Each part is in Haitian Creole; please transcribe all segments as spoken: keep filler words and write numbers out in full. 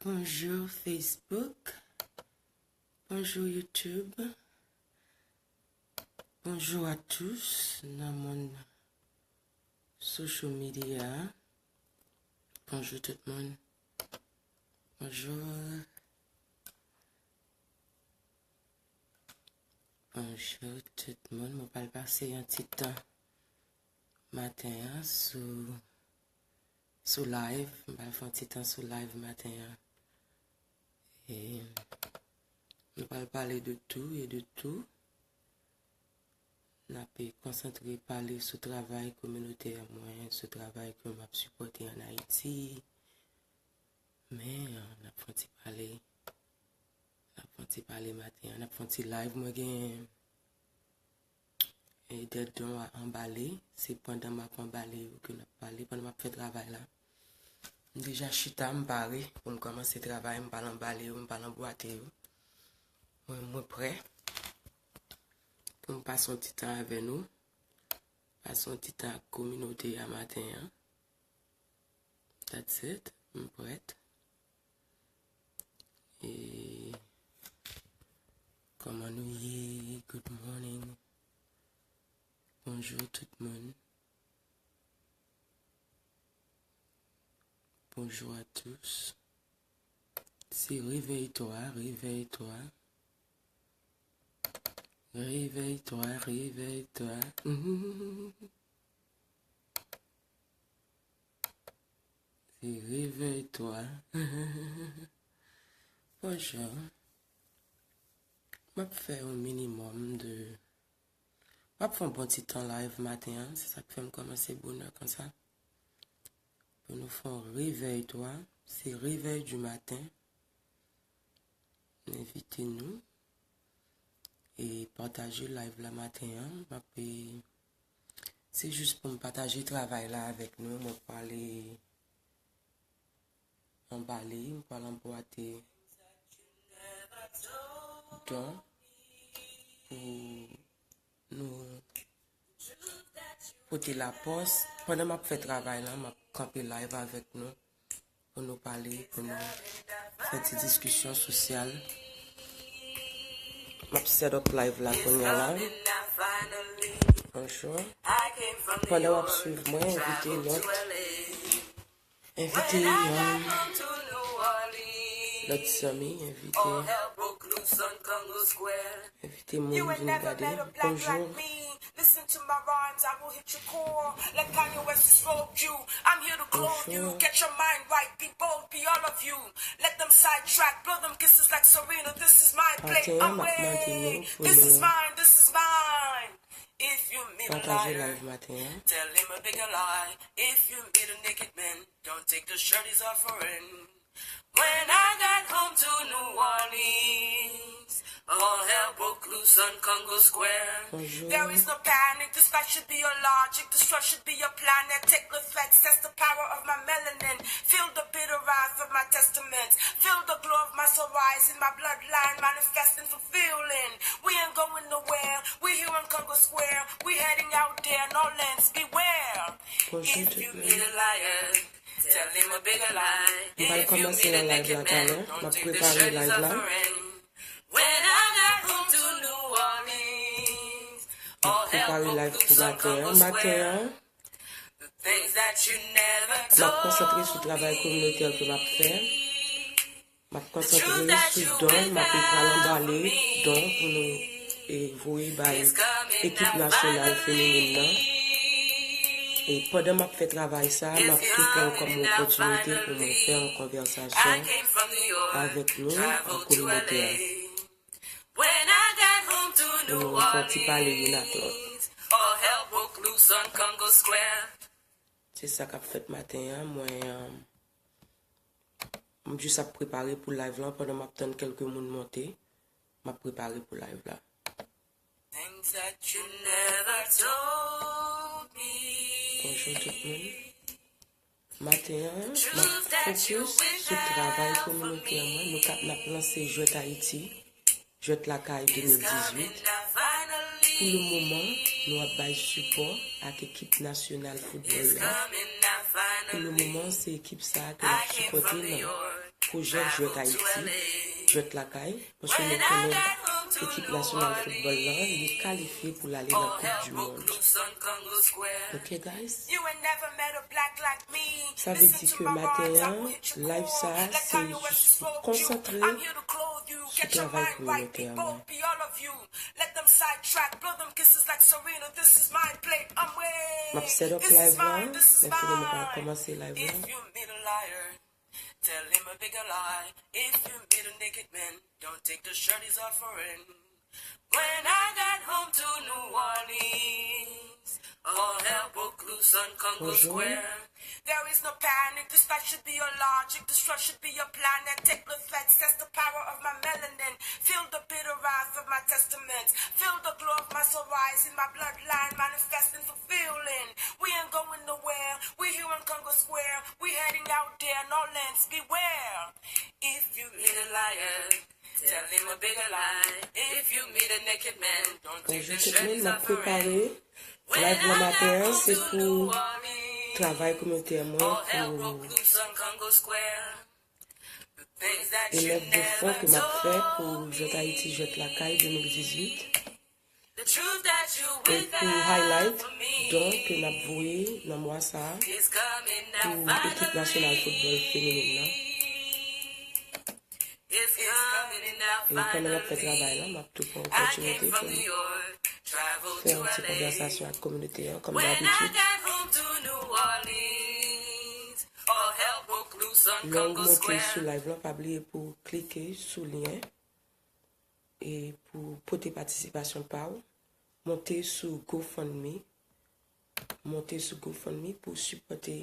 Bonjou Facebook. Bonjou YouTube. Bonjou a tous nan monn social media. Bonjou tout moun. Bonjou. Bonjou tout moun. Mwen pral pase yon ti tan maten an sou, sou live. Mwen pral fè yon ti tan sou live maten an. E nou pral pale de tout e de tout. N ap konsantre pale sou travay kominotè mwen, sou travay ke m ap sipòte ann Ayiti. Men, n ap fè yon ti pale. N ap fè yon ti pale maten an. N ap fè yon ti live. Mwen gen e dèdon a anbale. Se pandan m ap anbale yo ke n ap pale, pandan m ap fè travay la. M deja chita, m pare pou m kòmanse travay. M pral anbale yo, m pral anbwate yo. Mwen, mwen prè pou m pase yon ti tan avè nou. Pase yon ti tan ak kominote a maten an. That's it. M prèt. E kòman nou ye? Good morning. Bonjou tout moun. Bonjou a tous. Se réveille-toi, réveille-toi. Réveille-toi, réveille-toi. Se réveille-toi. Bonjou. M ap fè yon minimòm de, m ap fè yon bon ti tan live maten an. Se sa k fè m kòmanse bonè konsa. Pou nou fè yon réveille-toi. Se réveil du matin. M envite nou e pataje live la maten an. M ap, e, se jis pou m pataje travay la avèk nou. Mwen pral anbale, m pral anbwate don pou nou pote lapòs. Pandan m ap fè travay la, m ap kanpe live avèk nou pou nou pale, pou nou fè ti diskisyon sosyal. M ap set up live la kounye a la. Bonjou. Pandan w ap swiv mwen, envite lòt, envite, um, lòt zanmi, envite, envite moun vin gade. Bonjou. Listen to my rhymes, I will hit your core. Let Kanye West disrobe you. I'm here to clothe you. Bonjou. Get your mind right, be bold, be all of you. Let them sidetrack, blow them kisses like Serena. This is my play, I'm ready. This is mine, this is mine. If you meet a liar, tell him a bigger lie. If you meet a naked man, don't take the shirt he's offering. When I got home to New Orleans, all hell broke loose on Congo Square. Bonjou. There is no panic, dispatch should be your logic, destroy should be your planet. Take the facts, test the power of my melanin. Feel the bitter wrath of my testaments. Feel the glow of my soul rising, my bloodline manifesting, fulfilling. We ain't going nowhere, we here on Congo Square. We heading out there, no lands, beware. Bonjou tout moun. If you meet a liar, tell him a bigger lie. M pral kòmanse yon live la talè. M ap prepare live la. M ap prepare live pou maten an. Maten an, m ap konsantre sou travay kominotè ke m ap fè. M ap konsantre sou don, m ap pral anbale don pou nou, e, voye bay ekip nasyonal feminin nan. E pandan m ap fè travay sa, m ap tou pran l kòm yon opòtinite pou mwen fè yon konvèsasyon avèk nou, ak kominote a. Pou nou fè yon ti pale youn ak lòt. Se sa k ap fèt maten an, mwen, um, M jis ap prepare pou live lan, pandan m ap tann kèlke moun monte, m ap prepare pou live la. Bonjou tout moun. Maten an, m ap fokis sou travay kominotè mwen. Nou ka, n ap lanse Jwèt Ayiti. Jwèt Lakay de mil dizuit. Pou le moman, nou ap bay sipò ak ekip nasyonal foutbòl la. Pou le moman, se ekip sa a ke n ap sipòte nan pwojè Jwèt Ayiti, Jwèt Lakay, paske nou konnen ekip nasyonal foutbòl lan, li kalifye pou l ale nan Koup di Mond. Ok, guys? Sa vle di ke maten an, live sa a, se jis pou konsantre sou travay kominotè mwen. M ap set up live lan, lè fini mwen pral kòmanse live lan. Tell him a bigger lie. If you meet a naked man, don't take the shirt, he's all foreign. When I got home to New Orleans, all hell broke loose on Congo Square. There is no panic, this fight should be your logic, this trust should be your planet. Take the facts, test the power of my melanin. Feel the bitter wrath of my testaments. Feel the glow of my soul rising, my bloodline manifesting, fulfilling. We ain't going nowhere, we here in Congo Square. We heading out there, no lens, beware. If you meet a liar, tell him a bigger lie. If you meet a naked man, don't take the shirt, he's offering. Bonjou tout moun, m ap prepare live lan maten an, se pou travay kominotè mwen, pou elèv de fon ke m ap fè pou Jwèt Ayiti, Jwèt Lakay de mil dizuit. E pou highlight don ke n ap voye nan mwa sa a pou ekip nasyonal foutbòl feminin nan. E pandan m ap fè travay la, m ap tou pran opòtinite pou m fè yon ti konvèsasyon ak kominote an, kòm dabitid. Lè w monte sou live lan, pa bliye pou w klike sou lyen e pou pote patisipasyon pa w. Monte sou GoFundMe. Monte sou GoFundMe pou sipòte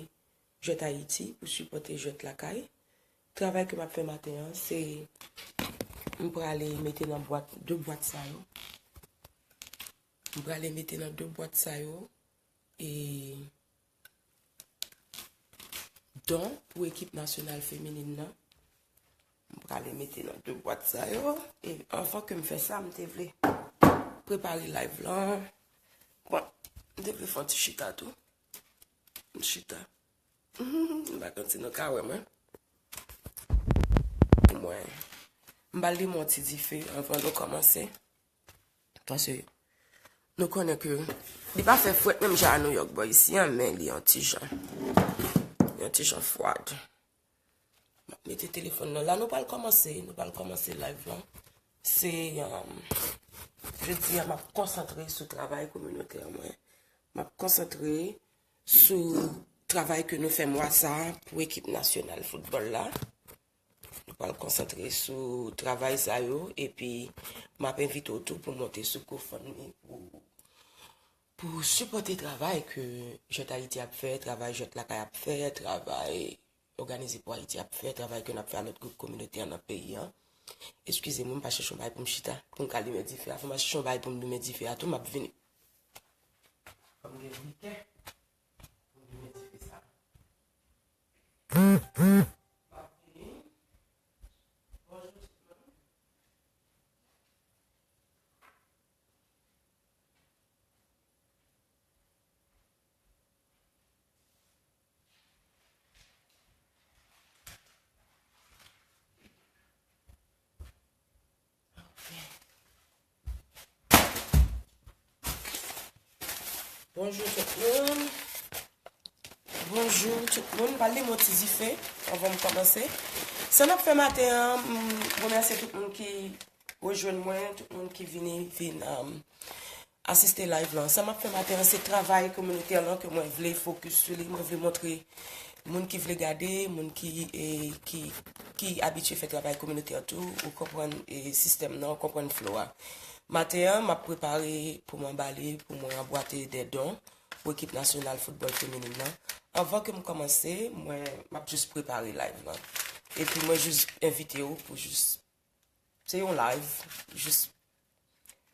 Jwèt Ayiti, pou sipòte Jwèt Lakay. Travay ke m ap fè maten an, se m prale mete nan bwat, de bwat sa yo. M prale mete nan de bwat sa yo, e don pou ekip nasyonal feminin nan. M prale mete nan de bwat sa yo. E anvan ke m fè sa, m te vle prepare live lan. Bon, m te vle fè yon ti chita tou. M chita. M pa konn si nou ka wè mwen. Mwen, m ba l li yon ti dife anvan nou kòmanse. Paske nou konnen ke li pa fè frèt menm jan a New York bò isi an, men li yon ti jan, yon ti jan fwad. M ap mete telefòn nan la, nou pral kòmanse, nou pral kòmanse live lan. Se, um, jodi a, m ap konsantre sou travay kominotè mwen. M ap konsantre sou travay ke nou fè mwa sa a pou ekip nasyonal foutbòl la. Nou pral konsantre sou travay sa yo, epi m ap envite w tou pou monte sou GoFundMe pou, pou sipòte travay ke Jwèt Ayiti ap fè, travay Jwèt Lakay ap fè, travay Òganize pou Ayiti ap fè, travay ke n ap fè a lòt gwoup kominote an nan peyi an. Eskize mwen, m pa chèche yon bagay pou m chita, pou m ka limen dife a. Fò m al chèche yon bagay pou m limen dife a tou, m ap vini. Fò m gen brikè pou m limen dife sa. Bonjou tout moun. Bonjou tout moun. M pral limen yon ti dife anvan m kòmanse. Sa n ap fè maten an, m remèsye tout moun ki rejwenn mwen, tout moun ki vini, vin, um, asiste live lan. Sa m ap fè maten an, se travay kominotè lan ke mwen vle fokis sou li. Mwen vle montre moun ki vle gade, moun ki, e, ki, ki abitye fè travay kominotè tou, ou konprann, e, sistèm nan, ou konprann flow a. Maten an, m ap prepare pou m anbale, pou mwen anbwate de don pou ekip nasyonal foutbòl feminin nan. Anvan ke m kòmanse, mwen, m ap jis prepare live lan. Epi mwen jis envite w pou jis, se yon live, jis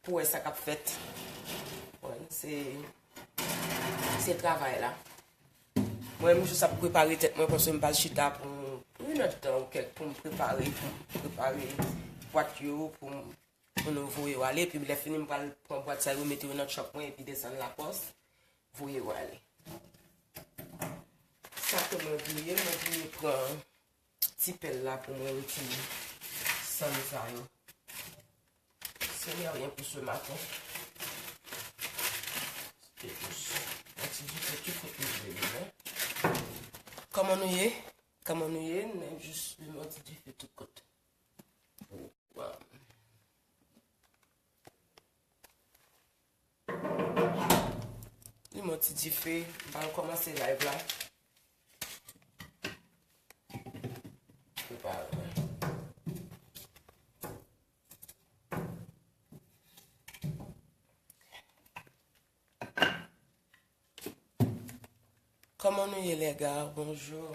pou wè sa k ap fèt. Bon, se, se travay la. Mwen, m jis ap prepare tèt mwen, paske m pral chita pou yon, yon nòt tan ou kèk pou m prepare, pou m prepare bwat yo, pou m, pou nou voye yo ale. Epi lè fini, m pral pran bwat sa yo, mete yo nan truck mwen, epi desann lapòs, voye yo ale. Sa ke mwen bliye, mwen bliye pran ti pèl la pou mwen retire sann sa yo. Ce n'est rien pour ce matin. C'était juste un petit dife tout kote m vle li, men. Kòman nou ye? Kòman nou ye? N ap jis limen yon ti dife tout kote. Wow. Li yon ti dife, m pral kòmanse live la. Prepare mwen. Kòman nou ye, lèga? Bonjou.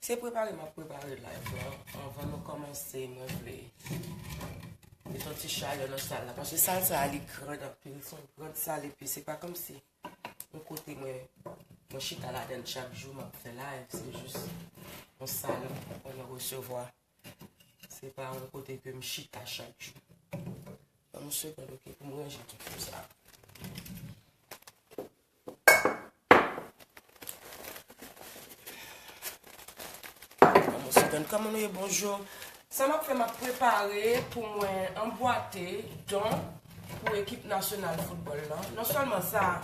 Se prepare m ap prepare live la. Anvan nou kòmanse, mwen vle met yon ti chalè nan sal la. Paske sal sa a, li gran anpil. Se yon gran sal, epi se pa kòmsi yon kote mwen, mwen chita ladan l chak jou, m ap fè live. Se jis yon sal pou nou resevwa. Se pa yon kote ke m chita chak jou. Ban m yon segonn, oke, pou m ranje tout sa. Ban m yon segonn. Kòman nou ye? Bonjou. Sa m ap fè, m ap prepare pou mwen anbwate don pou ekip nasyonal foutbòl lan. Non sèlman sa,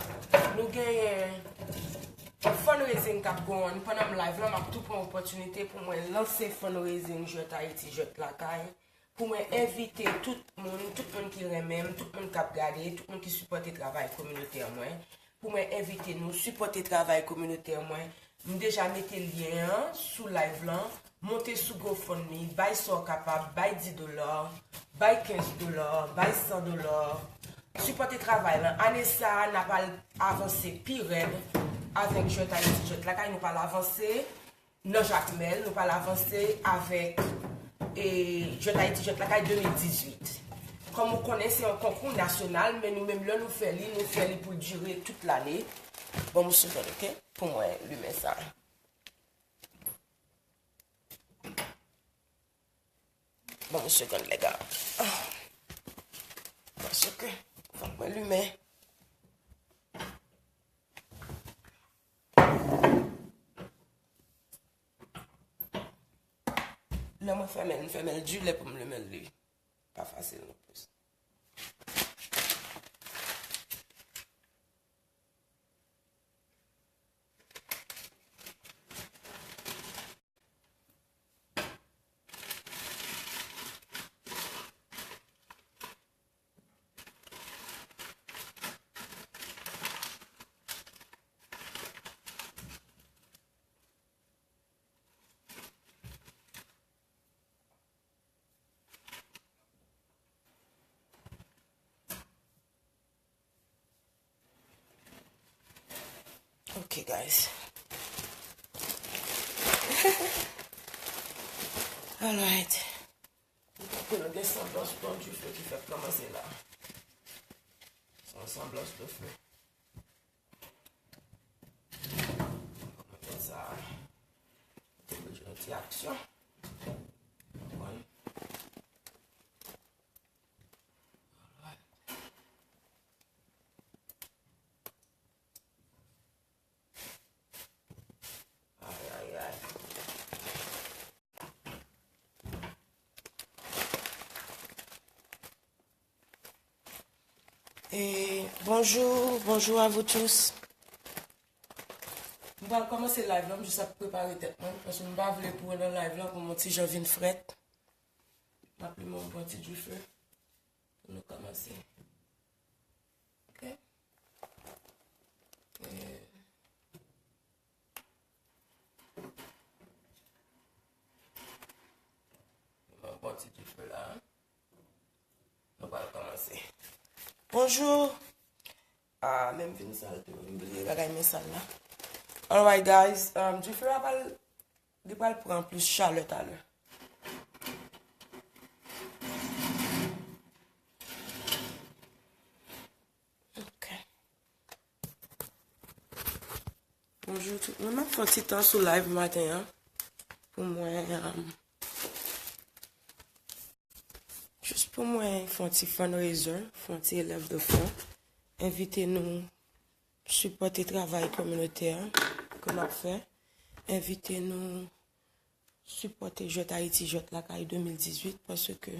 nou genyen yon fundraising k ap gwonn. Pandan m live la, m ap tou pran opòtinite pou mwen lanse fundraising Jwèt Ayiti, Jwèt Lakay, pou mwen envite tout moun, tout moun ki renmen m, tout moun k ap gade, tout moun ki sipòte travay kominotè mwen, pou mwen envite nou sipòte travay kominotè mwen. M deja mete lyen an sou live lan. Monte sou GoFundMe, bay sa w kapab, bay dis dola, bay kenz dola, bay san dola. Sipòte travay lan. Ane sa a, n ap al avanse pi rèd avèk Jwèt Ayiti, Jwèt Lakay. Nou pral avanse nan Jakmèl, nou pral avanse avèk, e, Jwèt Ayiti, Jwèt Lakay de mil dizuit. Kòm ou konnen, se yon konkou nasyonal, men nou menm, lè nou fè li, nou fè li pou l dire tout lane. Ban m yon segonn, oke? Pou mwen limen sa. Ban m yon segonn, lèga. Ah. Paske fòk mwen limen. Lè mwen fèmen l, m fèmen l di lè pou m limen l, li pa fasil non plis. Ok, guys. Alright. Nou gen sanblans don dife ki fèk kòmanse la. Se yon sanblans dife. Sa, te bezwen yon ti aksyon. Konprann? Ay, ay, ay. E, bonjou, bonjou a vous tous. M pral kòmanse live lan, m jis ap prepare tèt mwen, paske m pa vle pou nan live lan pou m yon ti jan vin frèt. M ap limen yon bon ti dife pou nou kòmanse. Ok? E, Mwen pran ti dife la. Nou pral kòmanse. Bonjou. Ah, men m vin sal tou. M bliye bagay men sal la. Alright, guys. Um, dife a pral, li pral pran plis chalè talè. Ok. Bonjou tout moun. M ap fè yon ti tan sou live maten an. Pou mwen, um, jis pou mwen fè yon ti fundraiser, fè yon ti lèv de fon. Envite nou sipòte travay kominotè ke m ap fè. Envite nou sipòte Jwèt Ayiti, Jwèt Lakay de mil dizuit, paske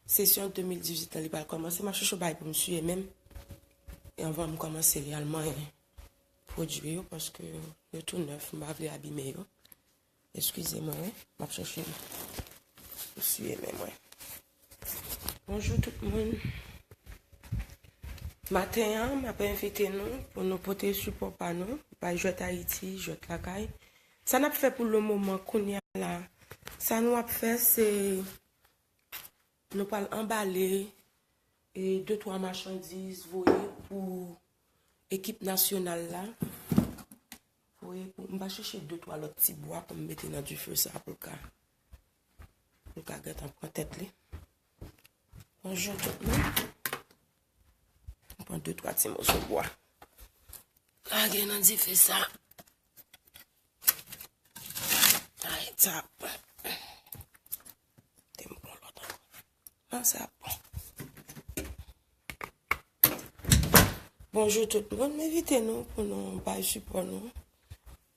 sezon de mil dizuit lan, li pral kòmanse. M ap chèche yon bagay pou m siye men m. E anvan m kòmanse reyèlman, e, pwodui yo, paske yo tou nèf, m pa vle abime yo. Eskize mwen, wi. M ap chèche pou siye men mwen. Bonjou tout moun. Maten an, m ap envite nou pou nou pote sipò pa nou, bay Jwèt Ayiti, Jwèt Lakay. Sa n ap fè pou le moman kounye a la, sa nou ap fè, se nou pral anbale, e, de twa machandiz voye pou ekip nasyonal la. Voye pou, m va chèche de twa lòt ti bwa pou m mete nan dife sa pou l ka, pou l ka gentan pran tèt li. Bonjou tout moun. M pran de twa ti moso bwa. Lage nan dife sa. Ay, sa ap bon. Te m pran lòt ankò. An, sa ap bon. Bonjou tout moun. M envite nou pou nou bay sipò nou.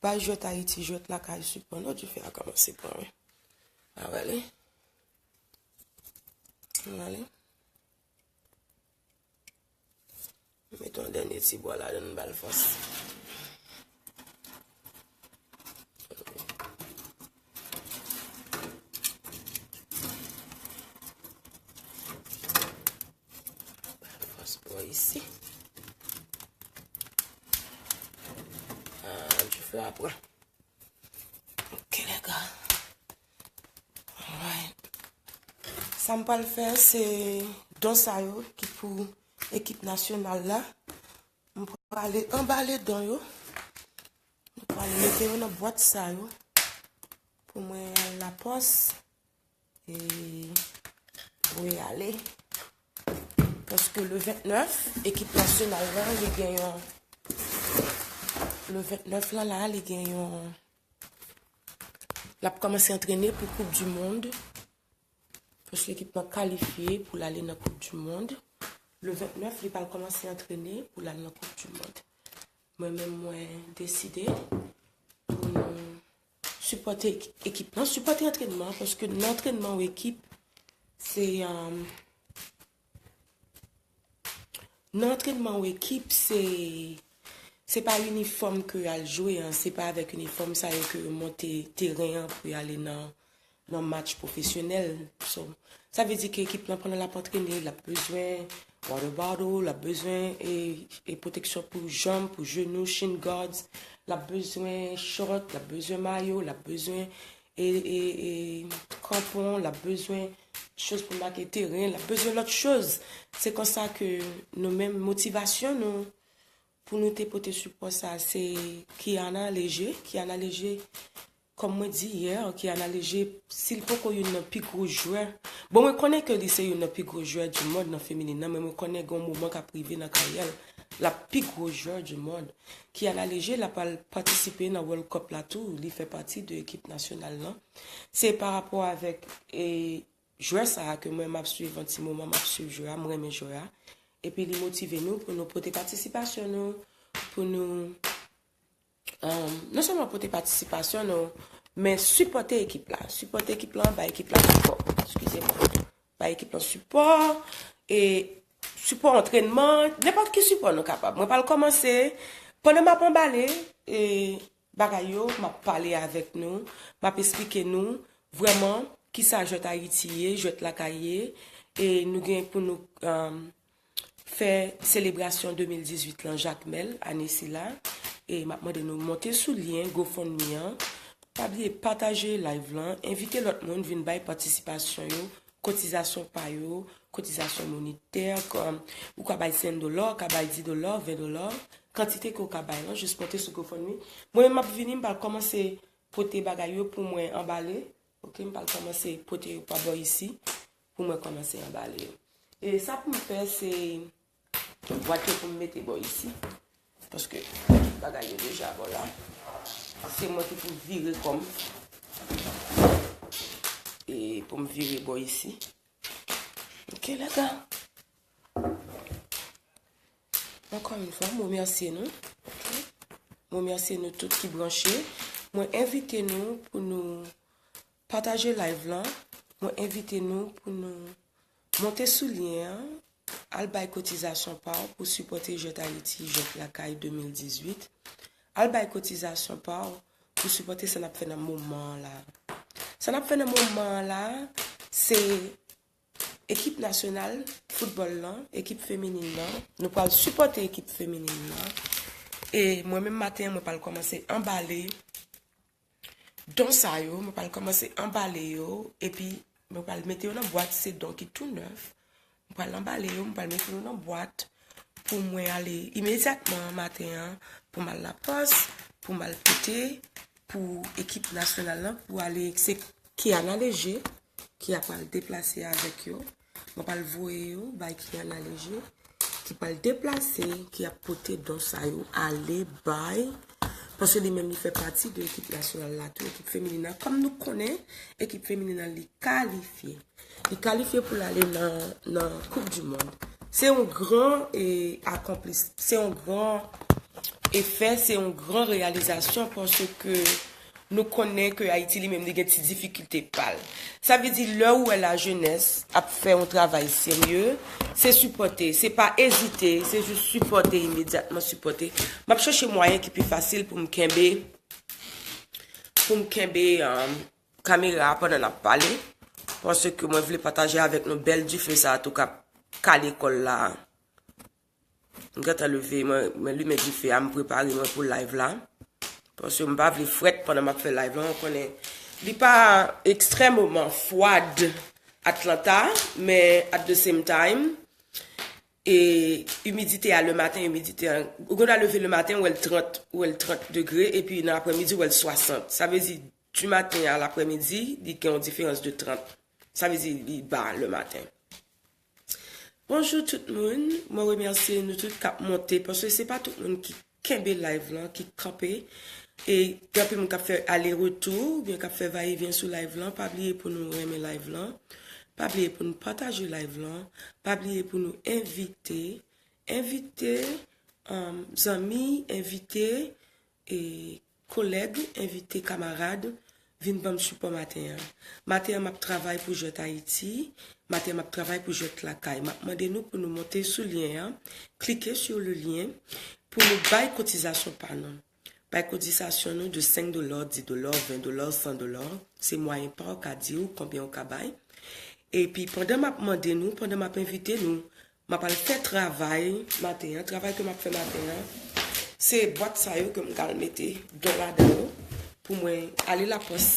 Bay Jwèt Ayiti, Jwèt Lakay sipò nou. Dife a kòmanse pran, wi. A wè li. An ale. Mete yon dènye ti bwa ladan l, ba l fòs. Ba l fòs bò isi. Ah, dife a pran. Ok, lè gars. Alright. Sa m pral fè, se don sa yo ki pou ekip nasyonal la. M pral anbale don yo. M pral mete yo nan bwat sa yo. Pou mwen al lapòs. E voye ale. Paske le vennèf, ekip nasyonal la, li gen yon, le vennèf lan la, li gen yon, l ap kòmanse antrene pou Koup di Mond. Paske ekip lan kalifye pou l ale nan Koup di Mond. Le vennèf, li pral kòmanse antrene pou l al nan Koup di Mond. Mwen menm, mwen deside pou nou sipòte ek-, ekip lan, sipòte antrènman, paske nan antrènman w ekip, se, um, nan antrènman w ekip, se, se pa inifòm ke y al jwe an, se pa avèk inifòm sa yo ke yo monte teren an pou y ale nan, nan match pwofesyonèl. So, sa vle di ke ekip lan pandan l ap antrene, l ap bezwen water bottle, l ap bezwen e, e pwoteksyon pou janm, pou jenou, shin guards, l ap bezwen short, l ap bezwen mayo, l ap bezwen e, e, e kranpon, l ap bezwen choz pou make teren, l ap bezwen lòt choz. Se konsa ke nou menm, motivasyon nou pou nou te pote sipò sa, se Kiana Léger. Kiana Léger, kòm mwen di yè, Kiana Léger, si l poko youn nan pi gwo jwè, bon, mwen konnen ke li se youn nan pi gwo jwè du monde nan feminin nan, men mwen konnen gen yon moman k ap rive nan karyè l, l ap pi gwo jwè du monde. Kiana Léger, l ap al patisipe nan World Cup la tou, li fè pati de ekip nasyonal lan. Se pa rapò avèk, e, jwè sa a ke mwen m ap swiv yon ti moman, m ap swiv jwè a, m renmen jwè a. Epi li motive nou pou nou pote patisipasyon nou, pou nou, um, non sèlman pote patisipasyon nou, men sipòte ekip la. Sipòte ekip la, bay ekip la sipò. Eskize mwen. Bay ekip la sipò, e sipò antrènman, nenpòt ki sipò nou kapab. Mwen pral kòmanse, pandan m ap anbale, e bagay yo, m ap pale avèk nou, m ap esplike nou vrèman kisa Jwèt Ayiti ye, Jwèt Lakay ye, e nou gen pou nou, um, fè selebrasyon de mil dizuit lan Jakmèl, ane sila, e m ap mande nou monte sou lyen GoFundMe an, pa bliye pataje live lan, envite lòt moun vin bay patisipasyon yo, kotizasyon pa yo, kotizasyon monetè, kòm ou ka bay senk dola, ou ka bay dis dola, ven dola, kantite ke w ka bay lan, jis monte sou GoFundMe. Mwen menm m ap vini, m pral kòmanse pote bagay yo pou mwen anbale. Ok, m pral kòmanse pote yo pa bò isi pou mwen kòmanse anbale yo. E sa pou m fè, se bwat yo pou m mete bò isi. Paske bagay yo deja bò la. Se mwen ki pou vire kò m. E pou m vire bò isi. Ok, lè gars. Ankò yon fwa, m remèsye nou. Ok? M remèsye nou tout ki branche. Mwen envite nou pou nou pataje live lan. Mwen envite nou pou nou monte sou lyen an, al bay kotizasyon pa w pou sipòte Jwèt Ayiti, Jwèt Lakay de mil dizuit. Al bay kotizasyon pa w pou sipòte sa n ap fè nan moman an la. Sa n ap fè nan moman an la, se ekip nasyonal foutbòl lan, ekip feminin lan. Nou pral sipòte ekip feminin lan. E mwen menm maten an, mwen pral kòmanse anbale don sa yo, mwen pral kòmanse anbale yo, epi mwen pral mete yo nan bwat, se don ki tou nèf. Mwen pral anbale yo, mwen pral mete yo nan bwat pou mwen ale imedyatman maten an, pou m al lapòs, pou m al pote pou ekip nasyonal lan, pou ale, se Kiana Léger ki ap al deplase avèk yo. Mwen pral voye yo bay Kiana Léger, ki pral deplase, ki ap pote don sa yo ale bay, paske li menm li fè pati de ekip nasyonal la tou, ekip feminin nan. Kòm nou konnen, ekip feminin nan li kalifye. Li kalifye pou l ale nan, nan Koup di Mond. Se yon gran e akonplis, se yon gran efè, se yon gran reyalizasyon paske nou konnen ke Ayiti li menm li gen ti difikilte pa l. Sa vle di lè ou wè lajenès ap fè yon travay serye, se sipòte, se pa ezite, se jis sipòte, imedyatman sipòte. M ap chèche mwayen ki pi fasil pou m kenbe, pou m kenbe, um, kamera a pandan n ap pale, paske mwen vle pataje avèk nou bèl dife sa a tou k ap kale kò l la. M gentan leve, mwen, mwen limen dife a, m prepare mwen pou live la. Paske m pa vle frèt pandan m ap fè live la, ou konnen. Li pa ekstrèmeman fwad Atlanta, men at the same time, e imidite a le maten, imidite a, ou konn leve le maten, ou wè l trant, ou wè l trant degre, epi nan aprèmidi, ou wè l swasant. Sa vle di, du maten a l'après-midi, li gen yon diferans de trant. Sa vle di, li ba le maten. Bonjou tout moun, mwen remèsye nou tout k ap monte, paske se pa tout moun ki kenbe live lan, ki kanpe. E gen anpil moun k ap fè ale retou, oubyen k ap fè va e vyen sou live lan. Pa bliye pou nou renmen live lan. Pa bliye pou nou pataje live lan. Pa bliye pou nou envite, envite, um, zanmi, envite, e kolèg, envite, kamarad, vin ban m sipò maten an. Maten an, m ap travay pou Jwèt Ayiti. Maten an, m ap travay pou Jwèt Lakay. M ap mande nou pou nou monte sou lyen an, klike sur le lien pou nou bay kotizasyon pa nou. Bay kotizasyon nou de senk dola, dis dola, ven dola, san dola. Se mwayen pa w ka di w konbyen w ka bay. Epi pandan m ap mande nou, pandan m ap envite nou, m ap al fè travay maten an. Travay ke m ap fè maten an, se bwat sa yo ke m ka al mete don ladan yo pou mwen ale lapòs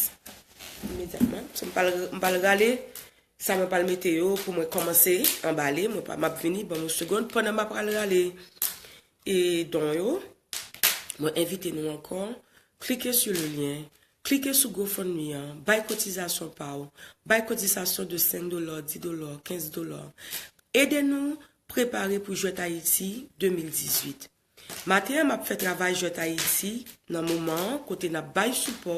imedyatman. So, m pral, m pral rale sa mwen pral mete yo pou mwen kòmanse anbale. Mwen pa, m ap vini, ban m yon segonn. Pandan m ap al rale e don yo, mwen envite nou ankò, klike sur le lien, klike sou GoFundMe an, bay kotizasyon pa w, bay kotizasyon de senk dola, dis dola, kenz dola. Ede nou prepare pou Jwèt Ayiti de mil dizuit. Maten an, m ap fè travay Jwèt Ayiti nan moman an, kote n ap bay sipò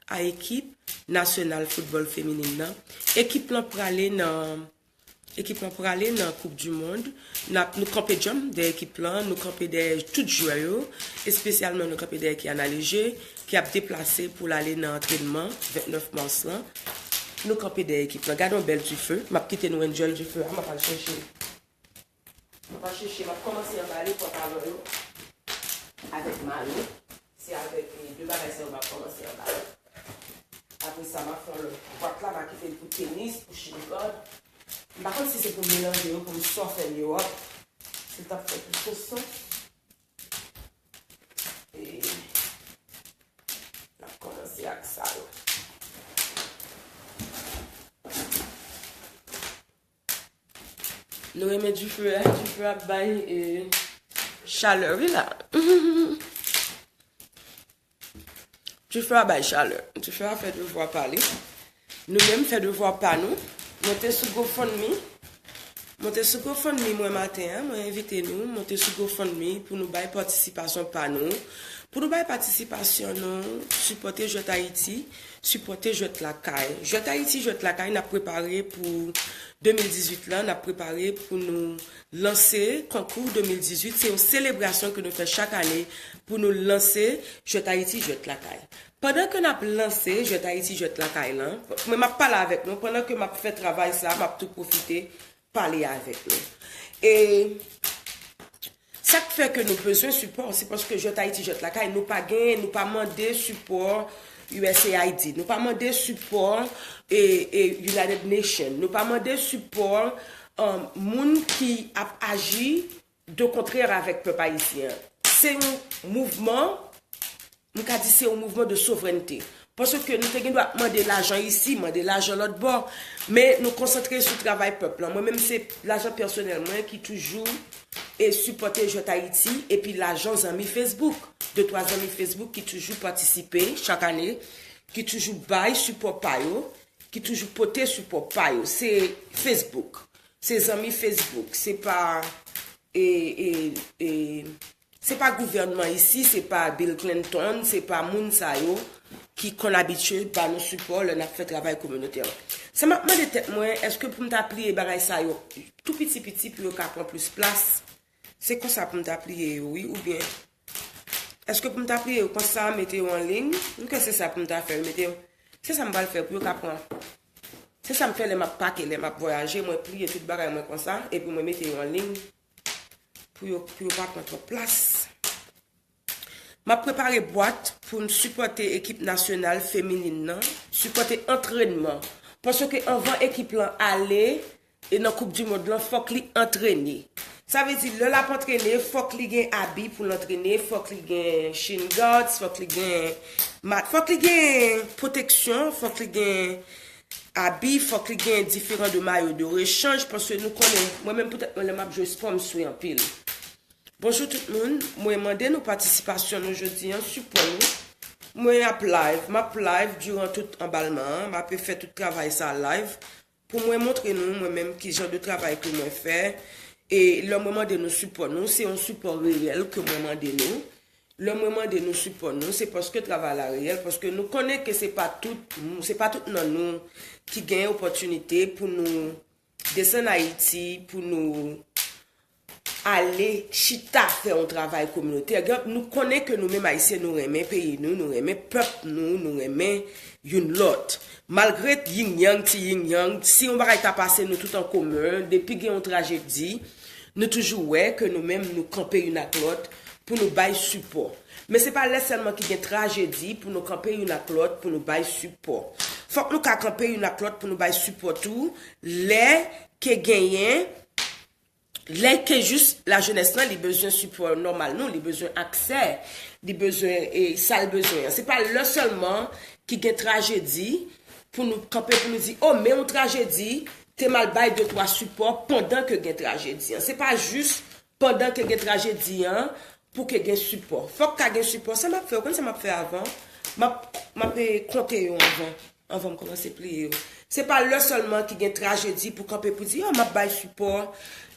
a ekip nasyonal foutbòl feminin nan. Ekip lan prale nan, ekip lan prale nan Koup di Mond. N ap, nou kanpe djanm dèyè ekip lan, nou kanpe dèyè tout jwè yo, espesyalman nou kanpe dèyè Kiana Léger, ki ap deplase pou l ale nan antrenman vennèf mas lan. Nou kanpe dèyè ekip lan. Gade yon bèl dife. M ap kite nou enjoy dife a, m ap al chèche. Mwen pa chèche, m ap kòmanse anbale pantalon yo avèk mayo. Se avèk, eh, de bagay sa yo m ap kòmanse anbale. Apre sa, m ap fè yon lòt bwat la, m a kite l pou tenis, pou shin guard. M pa konn si se pou m melanje yo, pou m soften yo ap. Si l t ap fè plis sans. E m ap kòmanse ak sa yo. Nou renmen dife a, dife a ap bay, e, chalè, wi la. Dife a bay chalè. Dife a fè devwa pa li. Nou menm fè devwa pa nou. Monte sou GoFundMe. Monte sou GoFundMe mwen maten an. Mwen envite nou monte sou GoFundMe pou nou bay patisipasyon pa nou. Pou nou bay patisipasyon nou, sipòte Jwèt Ayiti, sipòte Jwèt Lakay. Jwèt Ayiti, Jwèt Lakay, n ap prepare pou de mil dizuit lan, n ap prepare pou nou lanse konkou de mil dizuit. Se yon selebrasyon ke nou fè chak ane pou nou lanse Jwèt Ayiti, Jwèt Lakay. Pandan ke n ap lanse Jwèt Ayiti, Jwèt Lakay lan, mwen m ap pale avèk nou, pandan ke m ap fè travay sa, m ap tou pwofite pale avèk nou. E sa k fè ke nou bezwen sipò, se paske Jwèt Ayiti, Jwèt Lakay, nou pa gen, nou pa mande sipò U S A I D, nou pa mande sipò e, e United Nations, nou pa mande sipò um, moun ki ap aji de kontrè avèk pèp ayisyen an. Se yon mouvman, m ka di se yon mouvman de souvrènte. Paske nou te gen dwa mande lajan isi, mande lajan lòt bò, men nou konsantre sou travay pèp lan. Mwen menm se lajan pèsonèl mwen ki toujou e sipòte Jwèt Ayiti, epi lajan zanmi Facebook. De twa zanmi Facebook ki toujou patisipe chak ane, ki toujou bay sipò pa yo, ki toujou pote sipò pa yo. Se Facebook. Se zanmi Facebook. Se pa e, e, e, se pa gouvènman isi, se pa Bill Clinton, se pa moun sa yo ki konn abitye ba nou sipò lè n ap fè travay kominotè. Sa m ap mande tèt mwen, èske pou m ta pliye bagay sa yo tou piti piti pou yo ka pran plis plas? Se konsa pou m ta pliye yo, wi, oubyen èske pou m ta pliye yo konsa, mete yo an liy? M kwè se sa pou m ta fè, mete yo. Se sa m pral fè pou yo ka pran. Se sa m fè lè m ap pake, lè m ap vwayaje, mwen pliye tout bagay mwen konsa, epi mwen mete yo an liy pou yo, pou yo pa pran twòp plas. M ap prepare bwat pou m sipòte ekip nasyonal feminin nan, sipòte antrènman. Paske anvan ekip lan ale e nan Koup di Mond lan, fòk li antrene. Sa vle di, lè l ap antrene, fòk li gen abi pou l antrene, fòk li gen shin guards, fòk li gen mat, fòk li gen pwoteksyon, fòk li gen abi, fòk li gen diferan de mayo de rechanj, paske nou konnen, mwen menm poutèt mwen, lè m ap jwe spò, m swe anpil. Bonjou tout moun, mwen mande nou patisipasyon nou jodi an, sipò nou. Mwen ap live, m ap live diran tout anbalman an, m ap fè tout travay sa live pou mwen montre nou mwen menm ki jan de travay ke mwen fè. E lè mwen mande nou sipò nou, se yon sipò reyèl ke mwen mande nou. Lè mwen mande nou sipò nou, se paske travay la reyèl, paske nou konnen ke se pa tout, se pa tout nan nou ki gen opòtinite pou nou desann Ayiti, pou nou ale chita fè yon travay kominotè. Gen, nou konnen ke nou menm Ayisyen, nou renmen peyi nou, nou renmen pèp nou, nou renmen youn lòt. Malgre yin yang, ti yin yang, si yon bagay ta pase nou tout an komen, depi gen yon trajedi, nou toujou wè ke nou menm nou kanpe youn ak lòt pou nou bay sipò. Men se pa lè sèlman ki gen trajedi pou nou kanpe youn ak lòt pou nou bay sipò. Fòk nou ka kanpe youn ak lòt pou nou bay sipò tou lè ke genyen, lè ke jis lajenès lan li bezwen sipò nòmal nou, li bezwen aksè, li bezwen e, sa l bezwen an. Se pa lè sèlman ki gen trajedi pou nou kanpe pou nou di, o, men yon trajedi, te m al bay de twa sipò pandan ke gen trajedi an. Se pa jis pandan ke gen trajedi an pou ke gen sipò. Fòk ka gen sipò. Sa m ap fè, ou konn sa m ap fè avan? M ap, m ap e, konte yo anvan, anvan m kòmanse pliye yo. Se pa lè sèlman ki gen trajedi pou kanpe pou di, o, m ap bay sipò.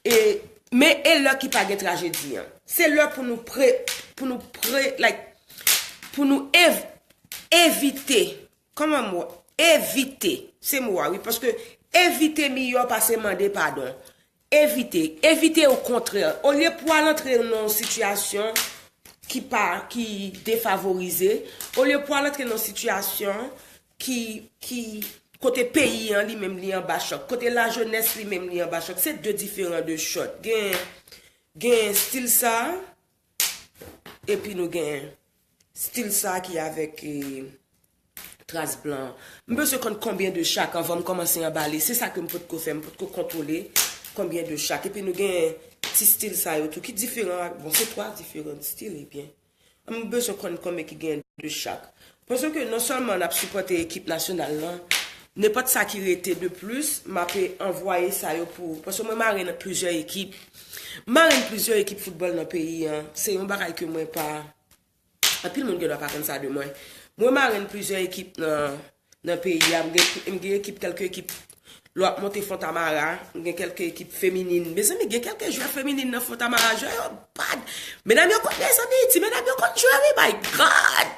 E, men e lè ki pa gen trajedi an. Se lè pou nou pre, pou nou pre, like, pou nou ev, evite, kòman mo, evite, se mo a, wi, paske evite miyò pase mande padon. Evite, evite okontrè. Olye pou al antre nan yon sitiyasyon ki pa, ki defavorize, olye pou al antre nan yon sitiyasyon ki, ki, kote peyi an li menm li anba chòk, kote lajenès li menm li anba chòk, se de diferan de chòt. Gen, gen stil sa, epi nou gen stil sa ki avèk e, tras blan. M bezwen konn konbyen de chak anvan m kòmanse anbale. Se sa ke m potko fè, m potko kontwole konbyen de chak. Epi nou gen ti stil sa yo tou ki diferan. Bon, se twa diferan stil, ebyen. M bezwen konn konbyen ki gen de chak. Paske non sèlman n ap sipòte ekip nasyonal lan, nenpòt sa ki rete de plis, m ap anvwaye sa yo pou, paske mwen marenn plizyè ekip. M marenn plizyè ekip foutbòl nan peyi an. Se yon bagay ke mwen pa, anpil moun gen dwa pa konn sa de mwen. Mwen marenn plizyè ekip nan, nan peyi a. M gen, m gen ekip, kèlke ekip. Lè w ap monte Fontamara, m gen kèlke ekip feminin. Mezanmi, gen kèlke jwè feminin nan Fontamara. Jwè yo bad. Medam yo konn, mezanmi, ti medam yo konn jwe, wi, my God!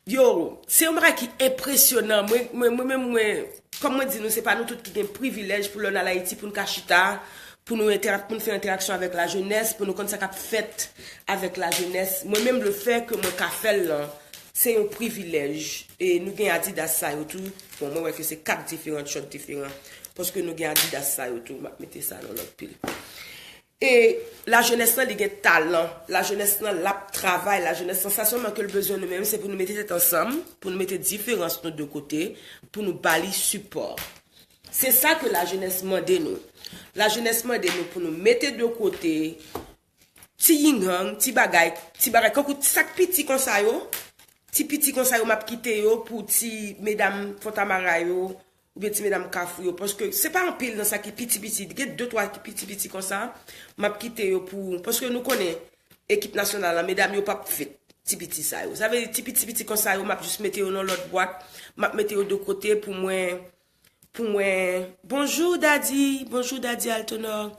Yo, se yon bagay ki enpresyonan. Mwen, mwen, mwen menm, mwen, kòm mwen di nou, se pa nou tout ki gen privilèj pou lè n al Ayiti, pou n ka chita, pou nou entèrak-, pou n fè entèraksyon avèk lajenès, pou nou konn sa k ap fèt avèk lajenès. Mwen menm, lefè ke mwen ka fè l lan, se yon privilèj. E nou gen Adidas sa yo tou. Bon, mwen wè ke se kat diferan, short diferan. Paske nou gen Adidas sa yo tou. M ap mete sa nan lòt pil. E lajenès lan, li gen talan. Lajenès lan, l ap travay. Lajenès lan, sa sèlman ke l bezwen nou menm, se pou nou mete tèt ansanm, pou nou mete diferans nou de kote, pou nou ba li sipò. Se sa ke lajenès mande nou. Lajenès mande nou pou nou mete de kote ti yingyang, ti bagay, ti bagay, kankou sa k piti konsa yo, ti piti konsa yo, m ap kite yo pou ti medam Fontamara yo, oubyen ti medam Kafou yo, paske se pa anpil nan sa ki piti piti, gen de twa ki piti piti konsa, m ap kite yo pou, paske nou konnen, ekip nasyonal la, medam yo p ap fèt ti piti sa yo. Sa vle di ti piti piti konsa yo, m ap jis mete yo nan lòt bwat, m ap mete yo de kote pou mwen, pou mwen, bonjou Daddy, bonjou Daddy Altonor.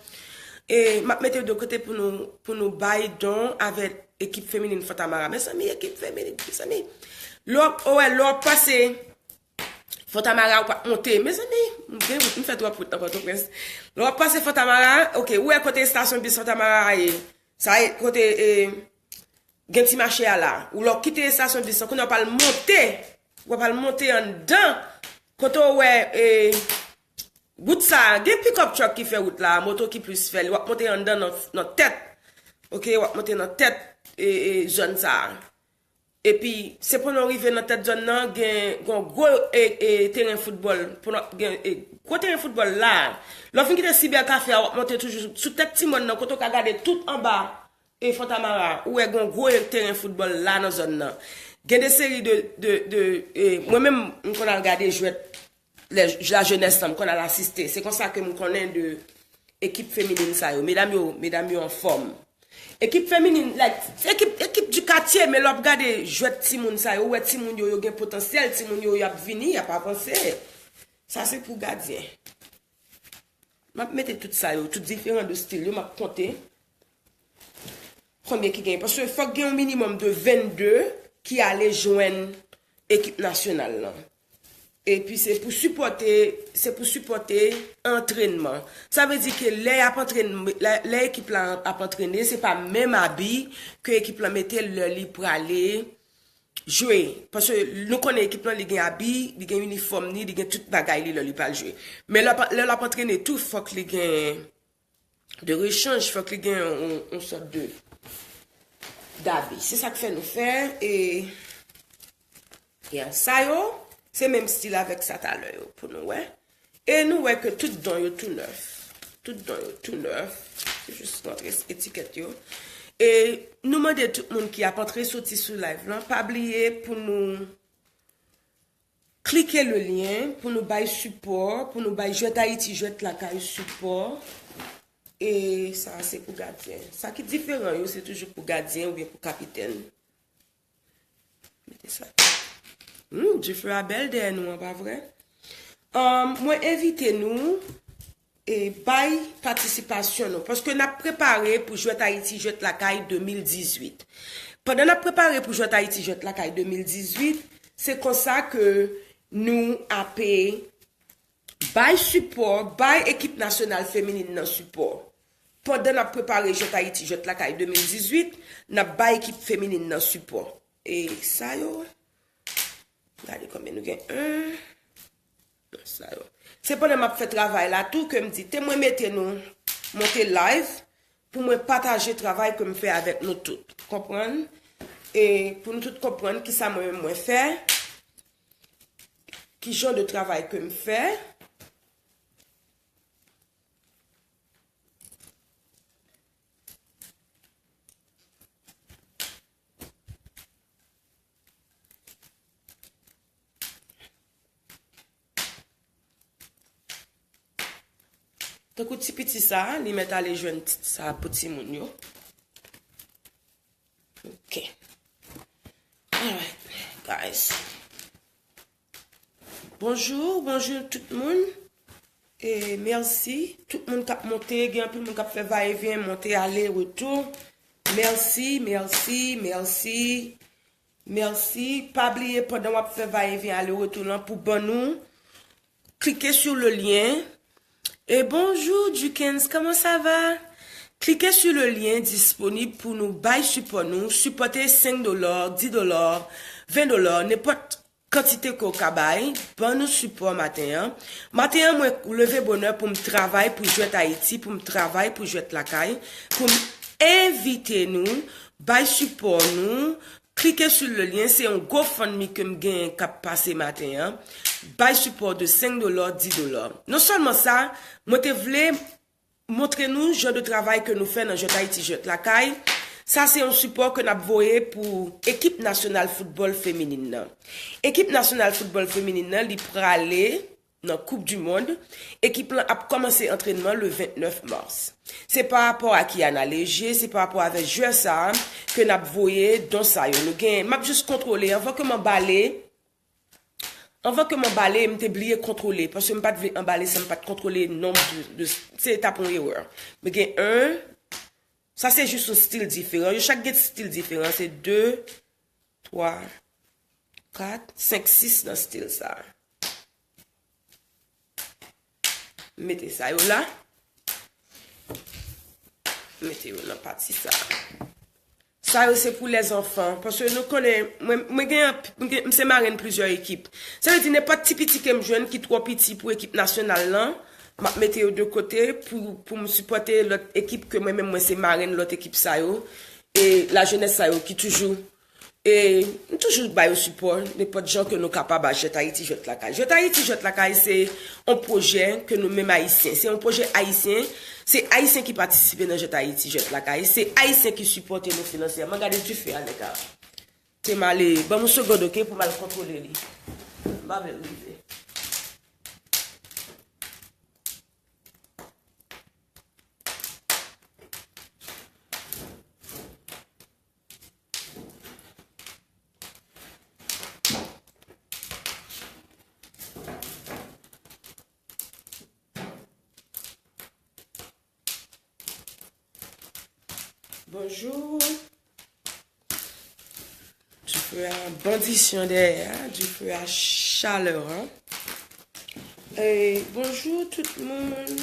E m ap mete yo de kote pou nou, pou nou bay don avèk ekip feminin Fontamara. Mezanmi, ekip feminin, mezanmi. Lè w, oh, wè, lè w pase Fontamara, ou pa monte. Mezanmi, m gen wout, m fè twòp wout nan Pòtoprens. Lè w ap pase Fontamara, ok, ou wè kote estasyon bis Fontamara a ye. Sa e kote, e, gen ti mache a la. Ou lè w kite estasyon bis lan, kounye a w pral monte. Ou pral monte anndan. Kote w wè, e, wout sa a, gen pick-up truck ki fè wout la, moto ki plis fè l. W ap monte anndan nan, nan tèt. Ok, w ap monte nan tèt, e, e, zòn sa a. Epi, se pandan w rive nan tèt zòn nan, gen, gen yon gwo, e, e, teren foutbòl. Pandan, gen, e, gwo teren foutbòl la. Lè w fin kite Cyber Café a, w ap monte toujou sou tèt ti mòn nan, kote w ka gade tout anba, e, Fontamara. Ou wè gen yon gwo teren foutbòl la nan zòn nan. Gen de seri de, de, de, e, mwen menm, m konn al gade jwèt lè, lajenès lan, m konn al asiste. Se konsa ke m konnen de ekip feminin sa yo. Medam yo, medam yo anfòm. Ekip feminin, like, ekip, ekip du quartier, men lè w ap gade jwèt timoun sa yo, ou wè timoun yo, yo gen potansyèl, timoun yo, y ap vini, y ap avanse. Sa se pou gadyen. M ap mete tout sa yo, tout diferan de stil yo, m ap konte konbyen ki genyen. Paske fòk gen yon minimòm de vennde ki ale jwenn ekip nasyonal lan. Epi se pou sipòte, se pou sipòte antrènman. Sa vle di ke lè y ap antrèn, lè, lè ekip la ap antrene, se pa menm abi ke ekip la mete lè li prale jwe. Paske nou konnen ekip lan, li gen abi, li gen inifòm ni, li gen tout bagay li lè li pral jwe. Men lè, lè l ap antrene tou, fòk li gen de rechanj, fòk li gen yon, yon sòt de, dabi. Se sa k fè nou fè, e, ya, sa yo, se menm stil avèk sa talè yo, pou nou wè. E nou wè ke tout don yo tou nèf. Tout don yo tou nèf. Se jis montre etikèt yo. E nou mande tout moun ki ap antre soti sou live lan, pa bliye pou nou klike le lyen pou nou bay sipò, pou nou bay Jwèt Ayiti, Jwèt Lakay sipò. E sa, se pou gadyen. Sa ki diferan yo, se toujou pou gadyen oubyen pou kapitèn. Mete sa. Hmm, dife a bèl dèyè nou an, pa vre? Um, mwen envite nou e bay patisipasyon nou. Paske n ap prepare pou Jwèt Ayiti, Jwèt Lakay de mil dizuit. Pandan n ap prepare pou Jwèt Ayiti, Jwèt Lakay de mil dizuit, se konsa ke nou ape bay sipò, bay ekip nasyonal feminin nan sipò. Pandan n ap prepare Jwèt Ayiti, Jwèt Lakay de mil dizuit, n ap bay ekip feminin nan sipò. E sa yo, gade konbyen nou gen. Un, sa yo. Se pandan m ap fè travay la tou ke m di, te mwen mete nou monte live pou mwen pataje travay ke m fè avèk nou tout. Konprann? E pou nou tout konprann kisa mwen menm mwen fè, ki jan de travay ke m fè. Tankou ti piti sa, li mèt ale jwenn ti sa pou timoun yo. Ok. Alright, guys. Bonjou, bonjou tout moun. E mèsi. Tout moun k ap monte, gen anpil moun k ap fè va e vyen, monte, ale, retou. Mèsi, mèsi, mèsi. Mèsi. Pa bliye, pandan w ap fè va e vyen, ale, retou lan, pou ban nou, cliquez sur le lien. E bonjou, Jukens, comment ça va? Cliquez sur le lien disponible pou nou bay sipò nou, sipòte senk dola, dis dola, ven dola, nenpòt kantite ke w ka bay, ban nou sipò maten an. Maten an, mwen leve bonè pou m travay pou Jwèt Ayiti, pou m travay pou Jwèt Lakay, pou m envite nou, bay sipò nou, klike sou le lyen, se yon GoFundMe ke m genyen k ap pase maten an. Bay sipò de senk dola, dis dola. Non sèlman sa, mwen te vle montre nou jan de travay ke nou fè nan Jwèt Ayiti, Jwèt Lakay. Sa se yon sipò ke n ap voye pou ekip nasyonal foutbòl feminin nan. Ekip nasyonal foutbòl feminin nan, li prale nan Koup di Mond. Ekip lan ap kòmanse antrènman le vennèf mas. Se pa rapò a Kiana Léger, se pa rapò avèk jwè sa a ke n ap voye don sa yo. Nou gen, m ap jis kontwole, anvan ke m anbale, anvan ke m anbale, m te bliye kontwole, paske m pa t vle anbale san m pa t kontwole nonb de, de, se t ap yon erè. Men gen en, sa se jis yon stil diferan. Yo chak gen stil diferan. Se de, twa, kat, senk, sis nan stil sa. M mete sa yo la. Mete yo nan pati sa. Sa yo se pou lèzanfan. Paske nou konnen, mwen, mwen gen, mwen gen, m se marenn plizyè ekip. Sa vle di nenpòt ti piti ke m jwenn ki twò piti pou ekip nasyonal lan, m ap mete yo de kote pou, pou m sipòte lòt ekip ke mwen menm mwen se marenn lòt ekip sa yo. E lajenès sa yo ki toujou E m toujou ba yo sipò, nenpòt jan ke nou kapab a Jwèt Ayiti, Jwèt Lakay. Jwèt Ayiti, Jwèt Lakay, se yon pwojè ke nou menm Ayisyen. Se yon pwojè ayisyen. Se Ayisyen ki patisipe nan Jwèt Ayiti, Jwèt Lakay. Se Ayisyen ki sipòte nou finansyèman. Gade dife a, nèg la. Te m ale, ban m yon segonn, oke, pou m al kontwole li. M pa vle l rive. Bonjou. Dife a, bandisyon dèyè a, dife a, chalè a. E, bonjou tout moun.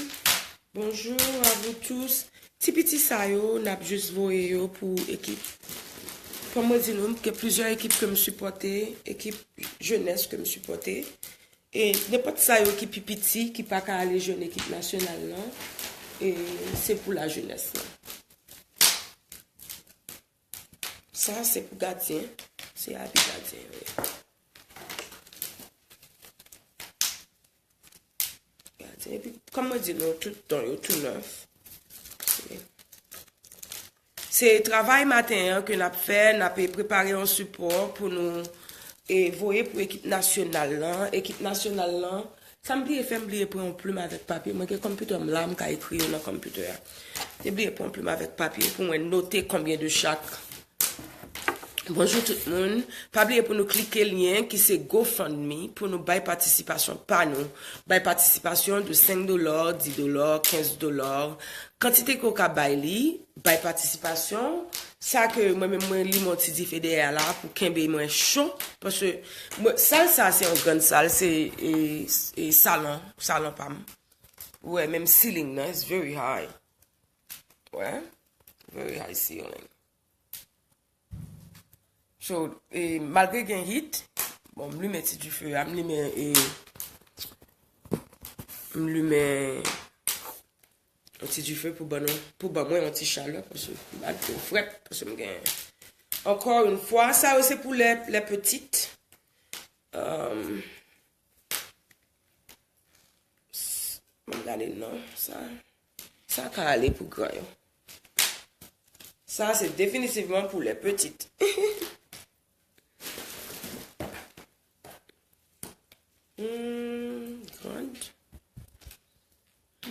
Bonjour à vous tous. Ti piti sa yo, n ap jis voye yo pou ekip. Kòm mwen di nou, gen plizyè ekip ke m sipòte, ekip jenès ke m sipòte. E nenpòt sa yo ki pi piti, ki pa ka ale jwenn ekip nasyonal lan, e se pou lajenès lan. Sa, se pou gadyen. Se abi gadyen yo ye. Gadyen. Epi, kòm mwen di nou, tout don yo tou nèf. Se, se travay maten an ke n ap fè, n ap prepare yon sipò pou nou, e, voye pou ekip nasyonal lan. Ekip nasyonal lan, sa m bliye fè, m bliye pran yon plim avèk papye. Mwen gen kòmpitè m la, m ka ekri yo nan kòmpitè a. Te bliye pran yon plim avèk papye pou mwen note konbyen de chak. Bonjou tout moun. Pa bliye pou nou klike lyen ki se GoFundMe pou nou bay patisipasyon pa nou. Bay patisipasyon de senk dola, dis dola, kenz dola. Kantite ke w ka bay li, bay patisipasyon. Sa ke mwen menm mwen limen yon ti dife dèyè a la pou kenbe mwen cho. Paske mwen, sal sa se yon grann sal, se, e, e, salon, salon pa m. Ou wè, menm ceiling nan, it's very high. Wè, very high ceiling. So, e, malgre gen heat, bon, m limen ti dife a, m limen, e, m limen yon ti dife pou ban nou, pou ban mwen yon ti chalè, paske m pa twò frèt, paske m gen. Encore une fois, sa yo se pou les, les petites. Euh, s-, m gade non, sa, sa ka ale pou gran yo. Sa, se definitivman pou les petites. Hmm, grande.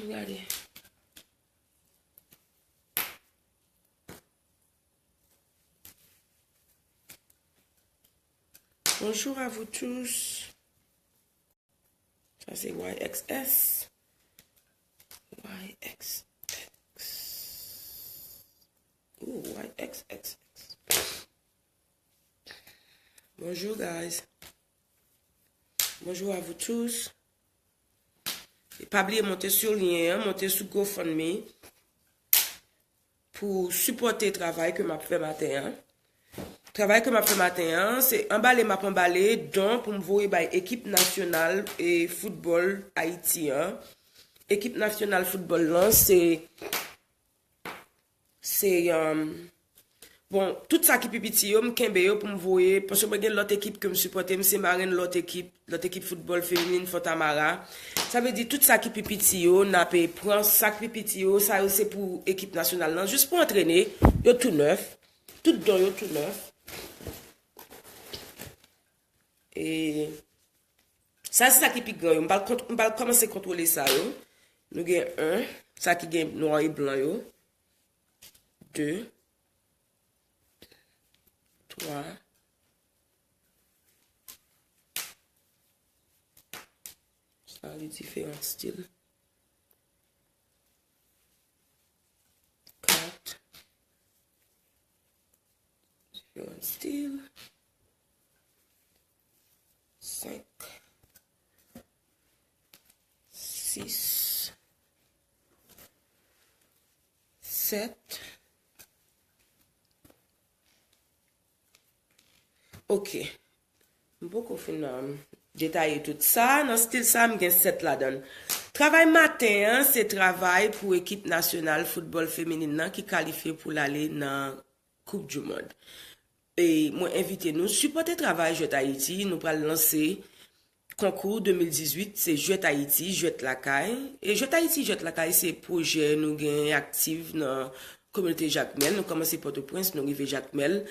Gade. Bonjour à vous tous. Sa se Y X S. Y X X. Ooh, Y X X X. Bonjour, guys. Bonjour à vous tous. E pa bliye monte sou lyen an, monte sou GoFundMe pou sipòte travay ke m ap fè maten an. Travay ke m ap fè maten an, se anbale m ap anbale don pou m voye bay ekip nasyonal e foutbòl Ayiti an. Ekip nasyonal foutbòl lan, se, se, um, bon, tout sa ki pi piti yo, m kenbe yo pou m voye, paske mwen gen lòt ekip ke m sipòte, m se marenn lòt ekip, lòt ekip foutbòl feminin, Fontamara. Sa vle di, tout sa ki pi piti yo, n ape pran sa k pi piti yo, sa yo se pou ekip nasyonal lan, jis pou antrene, yo tou nèf, tout don yo tou nèf. E sa se sa ki pi gran yo. M pral kont-, m pral kòmanse kontwole sa yo. Nou gen en, sa ki gen nwa e blan yo. De, twa. Sa li diferan stil. Kat. Diferan stil. Senk. Sis. Sèt. Ok. M poko fin, um, detaye tout sa. Nan stil sa, m gen sèt ladan l. Travay maten an, se travay pou ekip nasyonal foutbòl feminin nan ki kalifye pou l ale nan Koup di Mond. E mwen envite nou sipòte travay Jwèt Ayiti. Nou pral lanse konkou de mil dizuit, se Jwèt Ayiti, Jwèt Lakay. E Jwèt Ayiti, Jwèt Lakay, se pwojè nou gen aktif nan kominote Jakmèl. Nou kòmanse Pòtoprens, nou rive Jakmèl,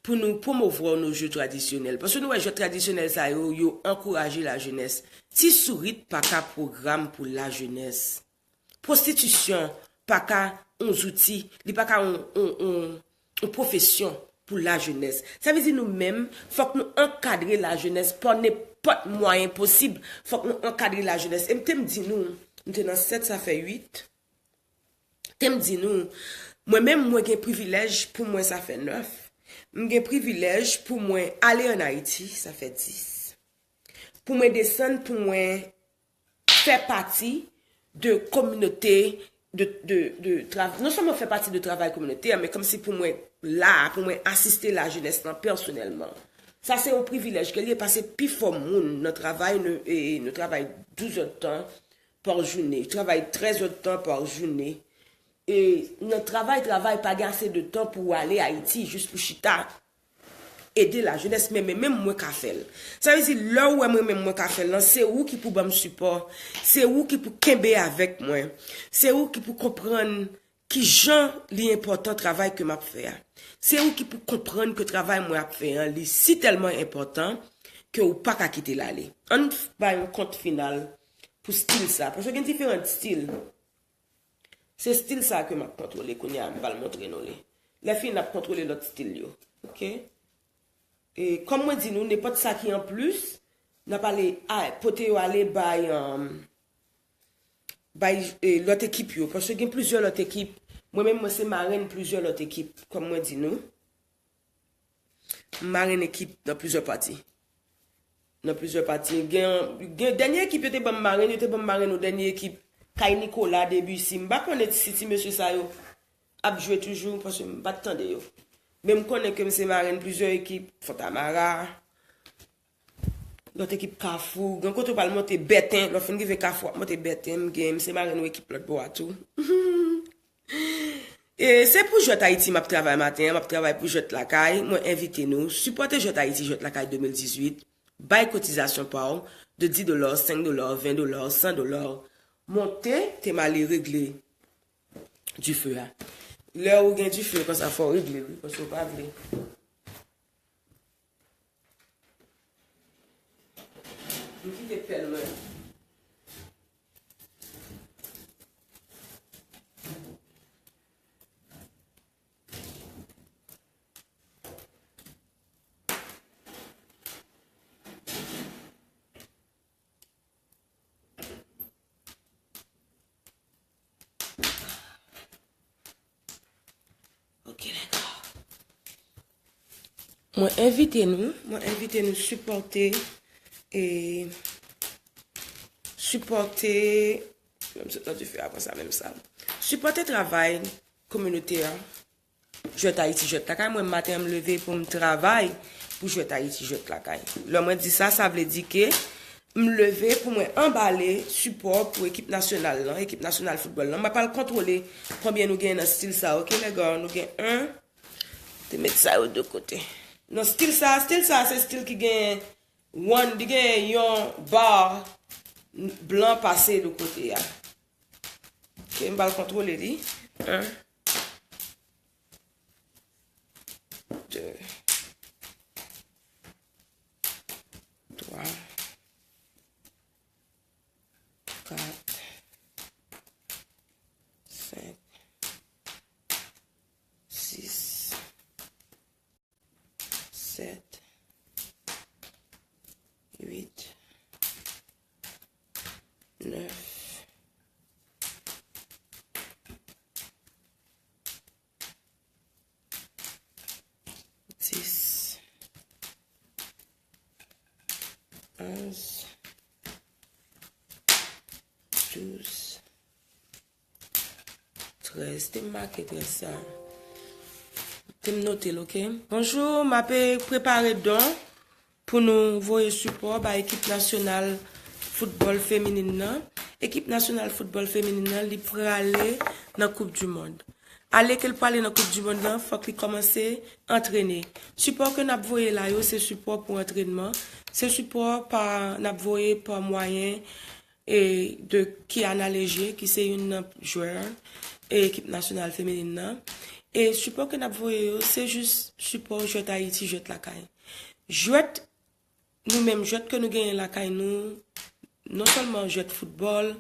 pou nou pwomouvwa nou jwèt tradisyonèl. Paske nou wè jwèt tradisyonèl sa yo, yo ankouraje lajenès. Ti sourit pa ka pwogram pou lajenès. Pwostitisyon pa ka yon zouti, li pa ka yon, yon, yon, yon pwofesyon pou lajenès. Sa vle di nou menm, fòk nou ankadre lajenès pa nenpòt mwayen posib. Fòk nou ankadre lajenès. E m te m di nou, m te nan sèt, sa fè uit. Te m di nou, mwen menm, mwen gen privilèj pou mwen, sa fè nèf. M gen privilèj pou mwen ale ann Ayiti, sa fè dis. Pou mwen desann, pou mwen fè pati de kominote, de, de, de trav-, non sèlman fè pati de travay kominotè, men kòmsi pou mwen la, pou mwen asiste lajenès lan pèsonèlman. Sa se yon privilèj ke l ye, paske pifò moun nan travay, nou, e, nou travay douz èdtan pa jounen, travay trèz èdtan pa jounen. E nan travay, travay, pa gen ase de tan pou w ale Ayiti jis pou chita ede lajenès, men, men menm mwen ka fè l. Sa vle di, lè w wè mwen menm mwen ka fè l lan, se ou ki pou ban m sipò, se ou ki pou kenbe avèk mwen, se ou ki pou konprann ki jan li enpòtan travay ke m ap fè a. Se ou ki pou konprann ke travay mwen ap fè an, li si tèlman enpòtan ke ou pa ka kite l ale. Ann f-, bay yon kont final pou stil sa, paske gen diferan stil. Se stil sa ke m ap kontwole kounye a, m pral montre nou li. Lè fini, n ap kontwole lòt stil yo. Oke? E kòm mwen di nou, nenpòt sa ki anplis, n ap ale a, pote yo ale bay, um, bay, e, lòt ekip yo. Paske gen plizyè lòt ekip. Mwen menm, mwen se marenn plizyè lòt ekip, kòm mwen di nou. M marenn ekip nan plizyè pati. Nan plizyè pati. Gen, gen dènye ekip yo te ban m marenn, yo te ban m marenn yon dènye ekip. Kay Nicolas Debussy. M pa konnen si ti mesye sa yo ap jwe toujou, paske m pa t tande yo. Men m konnen ke m se marenn plizyè ekip. Fontamara, lòt ekip Kafou. Gen kote w pral monte Bèten. Lè w fin rive Kafou, w ap monte Bèten. M gen, m se marenn yon ekip lòt bò a tou. E se pou Jwèt Ayiti m ap travay maten an, m ap travay pou Jwèt Lakay. Mwen envite nou sipòte Jwèt Ayiti, Jwèt Lakay de mil dizuit. Bay kotizasyon pa w de dis dola, senk dola, ven dola, san dola. Monte, te m ale regle dife a. Lè ou gen dife konsa, fò w regle, wi, paske w pa vle. M kite pèl mwen. Ok, dakò. Mwen envite nou, mwen envite nou sipòte, e, sipòte, menm sot nan dife a konsa, menm sa. Sipòte travay kominote a. Jwèt Ayiti jwèt lakay. Mwen, maten an, m leve pou m travay pou Jwèt Ayiti jwèt lakay. Lè mwen di sa, sa vle di ke m leve pou mwen anbale sipò pou ekip nasyonal lan, ekip nasyonal foutbòl lan. M ap al kontwole konbyen nou gen nan stil sa, oke, lègò? Nou gen en, te met sa yo de kote. Nan stil sa, stil sa, se stil ki gen one, li gen yon ba blan pase de kote a. Oke, m pral kontwole li. En, de, twa, kat, senk, sis, sèt, uit, nèf, dis, onz, douz, trèz. Te m make trèz sa. Te m note l, oke? Bonjou, m ape prepare don pou nou voye sipò bay ekip nasyonal foutbòl feminin nan. Ekip nasyonal foutbòl feminin nan, li prale nan Koup di Mond. Ale ke l prale nan Koup di Mond lan, fòk li kòmanse antrene. Sipò ke n ap voye la yo, se sipò pou antrènman. Se sipò pa, n ap voye pa mwayen e de Kiana Léger, ki se youn nan jwè e ekip nasyonal feminin nan. E sipò ke n ap voye yo, se jis sipò Jwèt Ayiti, jwèt lakay. Jwèt, nou menm, jwèt ke nou genyen lakay nou, non sèlman jwèt foutbòl,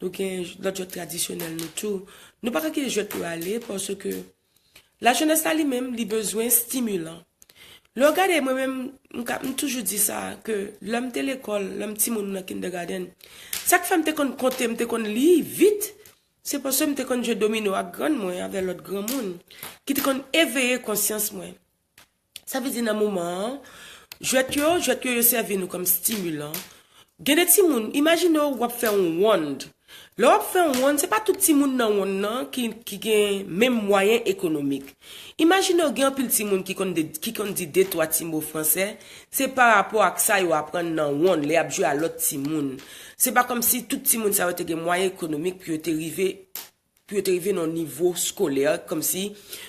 nou gen lòt jwèt tradisyonèl nou tou. Nou pa ka kite jwèt yo ale, paske lajenès la li menm, li bezwen stimilan. Lè w gade, mwen menm, m ka, m toujou di sa, ke lè m te lekòl, lè m timoun nan kindergarten, sa k fè m te konn konte, m te konn li vit, se paske m te konn jwe domino ak grann mwen, avè lòt granmoun, ki te konn eveye konsyans mwen. Sa vle di nan moman an, jwèt yo, jwèt yo, yo sèvi nou kòm stimilan. Gen de timoun, imajine w, w ap fè yon wonn. Lè w ap fè yon wonn, se pa tout timoun nan wonn nan ki, ki gen menm mwayen ekonomik. Imajine w, gen anpil timoun ki konn de, ki konn di de twa ti mo fransè, se pa rapò ak sa yo aprann nan wonn, lè y ap jwe a lòt timoun. Se pa kòmsi tout timoun sa yo te gen mwayen ekonomik pou yo te rive pou yo te rive nan yon nivo skolè, kòmsi,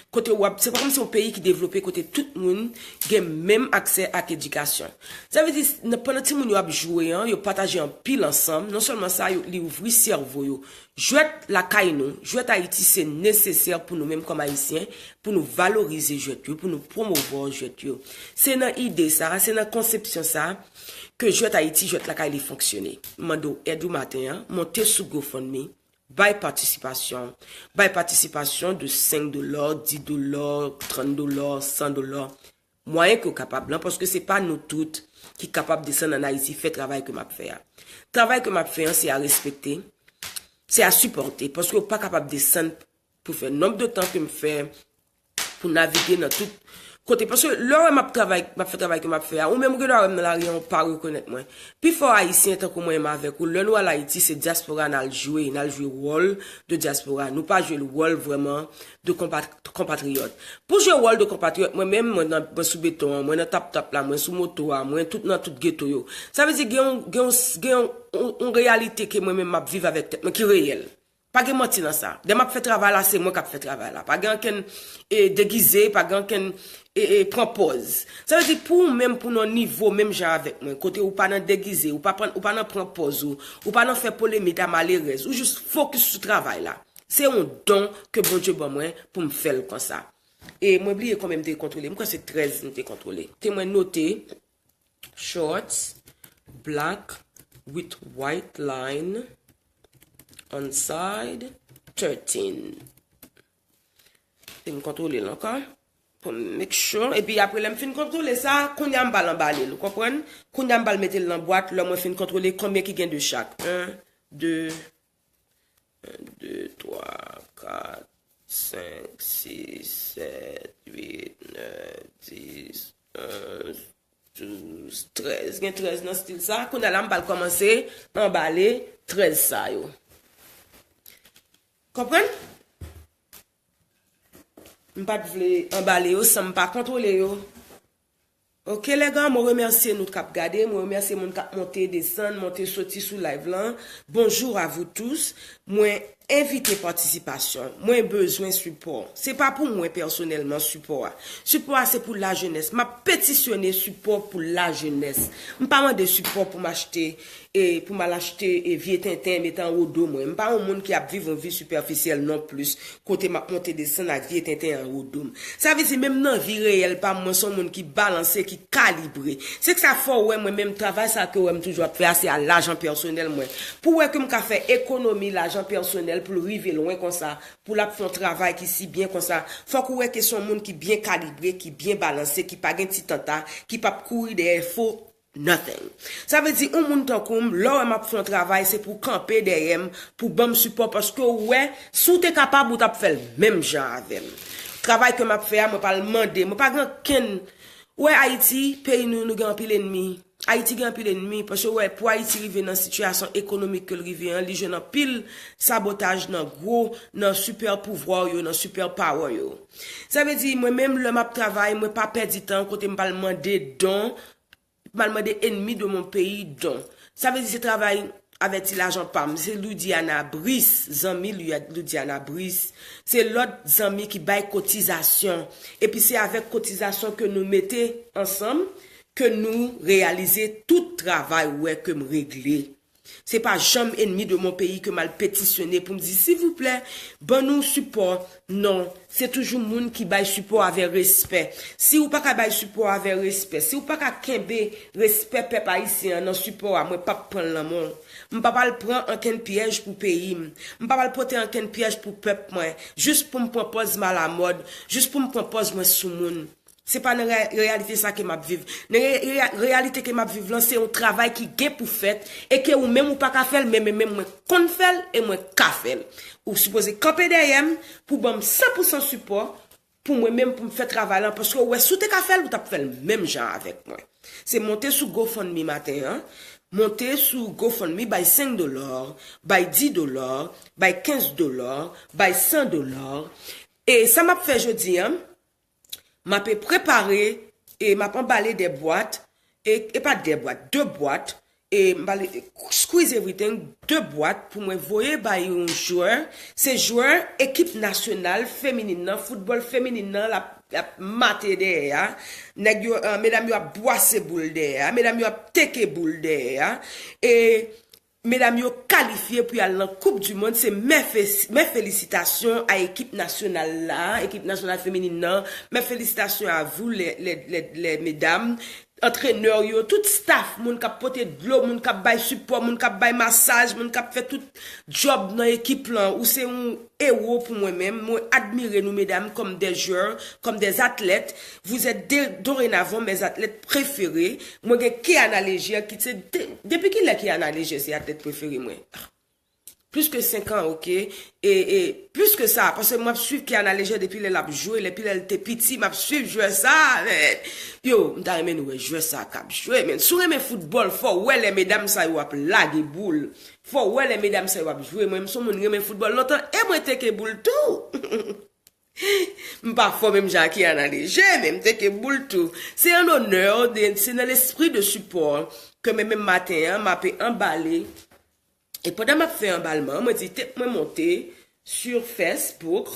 kote w ap, se pa kòmsi yon peyi ki devlope kote tout moun gen menm aksè ak edikasyon. Sa vle di, nan, pandan timoun yo ap jwe an, yo pataje anpil ansanm, non sèlman sa, yo, li ouvri sèvo yo. Jwèt lakay nou, jwèt Ayiti, se nesesè pou nou menm kòm Ayisyen, pou nou valorize jwèt yo, pou nou pwomouvoir jwèt yo. Se nan ide sa, se nan konsepsyon sa, ke Jwèt Ayiti, jwèt lakay li fonksyone. M mande w èd ou maten an, monte sou GoFundMe, bay patisipasyon. Bay patisipasyon de senk dola, dis dola, trant dola, san dola. Mwayen ke w kapab lan, paske se pa nou tout ki kapab desann ann Ayiti fè travay ke m ap fè a. Travay ke m ap fè an, se a respekte, se a sipòte, paske w pa kapab desann pou fè nonb de tan ke m fè pou navige nan tout kote. Paske lè w wè m ap travay, m ap fè travay ke m ap fè a, ou menm ou gen dwa wè m nan lari an, ou pa rekonèt mwen. Pifò Ayisyen tankou mwen menm avèk ou, lè nou al Ayiti, se dyaspora n al jwe, n al jwe wòl de dyaspora. Nou pa jwe wòl vrèman de konpa-, konpatriyòt. Pou jwe wòl de konpatriyòt, mwen menm, mwen nan, mwen sou beton an, mwen nan tap-tap la, mwen sou moto a, mwen tout nan tout geto yo. Sa vle di gen yon, gen yon, gen yon, yon, yon reyalite ke mwen menm m ap viv avèk tèt mwen ki reyèl. Pa gen manti nan sa. Lè m ap fè travay la, se mwen k ap fè travay la. Pa gen ankenn, e, degize, pa gen ankenn, e, e, pran pòz. Sa vle di pou ou menm, pou nan nivo menm jan avèk mwen, kote ou pa nan degize, ou pa pran, ou pa nan pran pòz ou, ou pa nan fè polemik a malerèz, ou jis fokis sou travay la. Se yon don ke Bondye ban mwen pou m fè l konsa. E mwen bliye konbyen m te kontwole. M kwè se trèz m te kontwole. Te mwen note, shorts, black, with white line on side, thirteen. Te m kontwole l ankò. Pou m make sure. Epi apre, lè m fin kontwole sa, kounye a m pral anbale l, ou konprann? Kounye a m pral mete l nan bwat, lè mwen fin kontwole konbyen ki gen de chak. En, de, en, de, twa, kat, senk, sis, sèt, uit, nèf, dis, onz, douz, trèz. Gen trèz nan stil sa. Kounye a la, m pral kòmanse anbale trèz sa yo. Konprann? M pa t vle anbale yo san m pa kontwole yo. Ok, les gars, mwen remèsye nou k ap gade, mwen remèsye moun k ap monte, desann, monte, soti sou live lan. Bonjour à vous tous. Mwen envite patisipasyon. Mwen bezwen sipò. Se pa pou mwen pèsonèlman sipò a. Sipò a se pou lajenès. M ap petisyone sipò pou lajenès. M pa mande sipò pou m achte e pou m al achte e vye tenten mete anwo do mwen. M pa yon moun ki ap viv yon vi sipèfisyèl non plis, kote m ap monte desann ak vye tenten anwo do m. Sa vle di, menm nan vi reyèl pa m, mwen se yon moun ki balanse, ki kalibre. Se k sa fè w wè mwen menm travay sa ke w wè m toujou ap fè a, se a lajan pèsonèl mwen. Pou w wè ke m ka fè ekonomi lajan pèsonèl pou l rive lwen konsa, pou l ap fè yon travay ki si byen konsa, fòk ou wè ke se yon moun ki byen kalibre, ki byen balanse, ki pa gen ti tanta, ki p ap kouri dèyè fo nothing. Sa vle di, yon moun tankou m, lè w wè m ap fè yon travay, se pou w kanpe dèyè m, pou ban m sipò, paske w wè, si w te kapab, ou t ap fè l menm jan avè m. Travay ke m ap fè a, mwen pa l mande, mwen pa gen okenn. Ou wè Ayiti, peyi nou, nou gen anpil enmi. Ayiti gen anpil enmi, paske w wè, pou Ayiti rive nan sitiyasyon ekonomik ke l rive an, li jwenn anpil sabotaj nan gwo, nan sipè pouvwa yo, nan sipè power yo. Sa vle di, mwen menm, lè m ap travay, mwen pa pèdi tan kote m pa l mande don, m al mande enmi de mon peyi don. Sa vle di se travay avèti lajan pa m. Se Loudiana Brice, zanmi Lou-, Loudiana Brice. Se lòt zanmi ki bay kotizasyon. Epi se avèk kotizasyon ke nou mete ansanm, ke nou reyalize tout travay ou wè ke m regle. Se pa janm enmi de mon peyi ke m al petisyone pou m di, silvouplè, ban nou sipò. Non, se toujou moun ki bay sipò avè respè. Si ou pa ka bay sipò avè respè, si ou pa ka kenbe respè pèp ayisyen an nan sipò a, mwen p ap pran l nan men w. M p ap al pran ankenn pyèj pou peyi m. M p ap al pote ankenn pyèj pou pèp mwen, jis pou m pran pòz m alamòd, jis pou m pran pòz mwen sou moun. Se pa nan re-, reyalite sa ke m ap viv. Nan re-, re-, reyalite ke m ap viv lan, se yon travay ki gen pou fèt e ke ou menm ou pa ka fè l, men, men, men mwen konn fè l e mwen ka fè l. Ou sipoze kanpe dèyè m pou ban m san pou san sipò pou mwen menm pou m fè travay lan, paske ou wè, si w te ka fè l, ou t ap fè l menm jan avèk mwen. Se monte sou GoFundMe maten an, monte sou GoFundMe, bay senk dola, bay dis dola, bay kenz dola, bay san dola. E sa m ap fè jodi an, m ape prepare e m ap anbale de bwat, e, e pa de bwat, de bwat, e m pale, squeeze everything, de bwat pou mwen voye bay yon jwè. Se jwè ekip nasyonal feminin nan, foutbòl feminin nan, l ap, l ap mate dèyè a. Nèg yo, eh, medam yo ap bwase boul dèyè a, medam yo ap teke boul dèyè a. E medam yo kalifye pou y al nan Koup di Mond. Se mè fe-, mè felisitasyon a ekip nasyonal la, ekip nasyonal feminin nan. Mè felisitasyon a vous, les, les, les, les mesdames, antrenè yo, tout staff, moun k ap pote dlo, moun k ap bay sipò, moun k ap bay masaj, moun k ap fè tout djòb nan ekip lan. Ou se yon ewo pou mwen menm. Mwen admire nou, medam, comme des joueurs, comme des athlètes. Vous êtes de-, dorénavant mes athlètes préférés. Mwen gen Kiana Léger ki se de-, depi kilè Kiana Léger se atlèt prefere mwen? Plis ke senk an, ok. E, e, plis ke sa, paske mwen ap swiv Kiana Léger depi lè l ap jwe, depi lè l te piti, m ap swiv jwè sa, men, yo, m ta renmen nou wè jwè sa k ap jwe, men. Si w renmen foutbòl, fò w wè lè medam sa yo ap lage boul. Fò w wè lè medam sa yo ap jwe. Mwen, m se yon moun renmen foutbòl lontan, e mwen teke boul tou. M pa fò menm jan ak Kiana Léger, men m teke boul tou. Se an onè, de, se nan lespri de sipò ke mwen menm maten an, m ape anbale. E pandan m ap fè anbalman, mwen di tèt mwen monte sur Facebook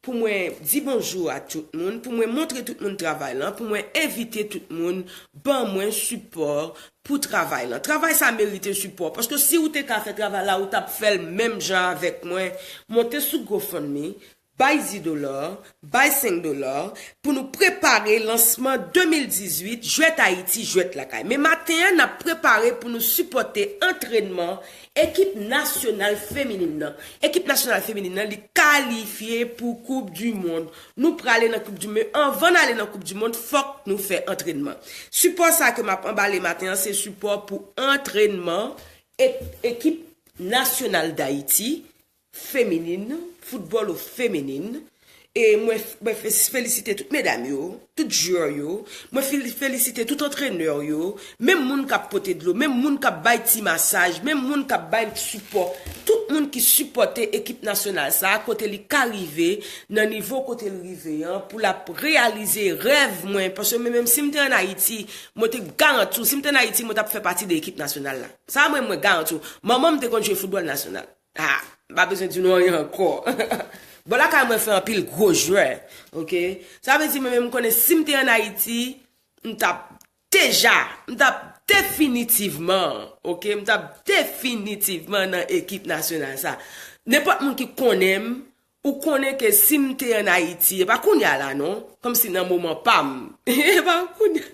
pou mwen di bonjou a tout moun, pou mwen montre tout moun travay lan, pou mwen envite tout moun ban mwen sipò pou travay lan. Travay sa merite sipò, paske si ou te ka fè travay la, ou t ap fè l menm jan avèk mwen. Monte sou GoFundMe, bay dis dola, bay senk dola, pou nou prepare lansman de mil dizuit, Jwèt Ayiti, Jwèt Lakay. Men maten an, n ap prepare pou nou sipòte antrènman ekip nasyonal feminin nan. Ekip nasyonal feminin nan, li kalifye pou Koup di Mond. Nou prale nan Koup di Mond. Anvan n ale nan Koup di Mond, fòk nou fè antrènman. Sipò sa ke m ap anbale maten an, se sipò pou antrènman e-, ekip nasyonal Dayiti, feminin, foutbòl feminin, E mwen, mwen fe- felisite tout medam yo, tout jwè yo. Mwen fel- felisite tout antrenè yo, menm moun k ap pote dlo, menm moun k ap bay ti masaj, menm moun k ap bay sipò. Tout moun ki sipòte ekip nasyonal sa a, kote li ka rive, nan nivo kote l rive an, pou l ap reyalize rèv mwen. Paske mwen menm, si m te ann Ayiti, mwen te garanti w, si m te ann Ayiti, mwen t ap fè pati de ekip nasyonal la. Sa mwen, mwen garanti w. Manman m te konn jwe foutbòl nasyonal. Ah, m pa bezwen di nou anyen ankò. Bò lakay mwen fè anpil gwo jwè, oke? Sa vle di mwen menm m konnen si m te ann Ayiti, m t ap deja, m t ap definitivman, oke? M t ap definitivman nan ekip nasyonal sa. Nenpòt moun ki konnen m, ou konnen ke si m te ann Ayiti, e pa kounye a la non, kòmsi nan moman pa m. E pa kounye a.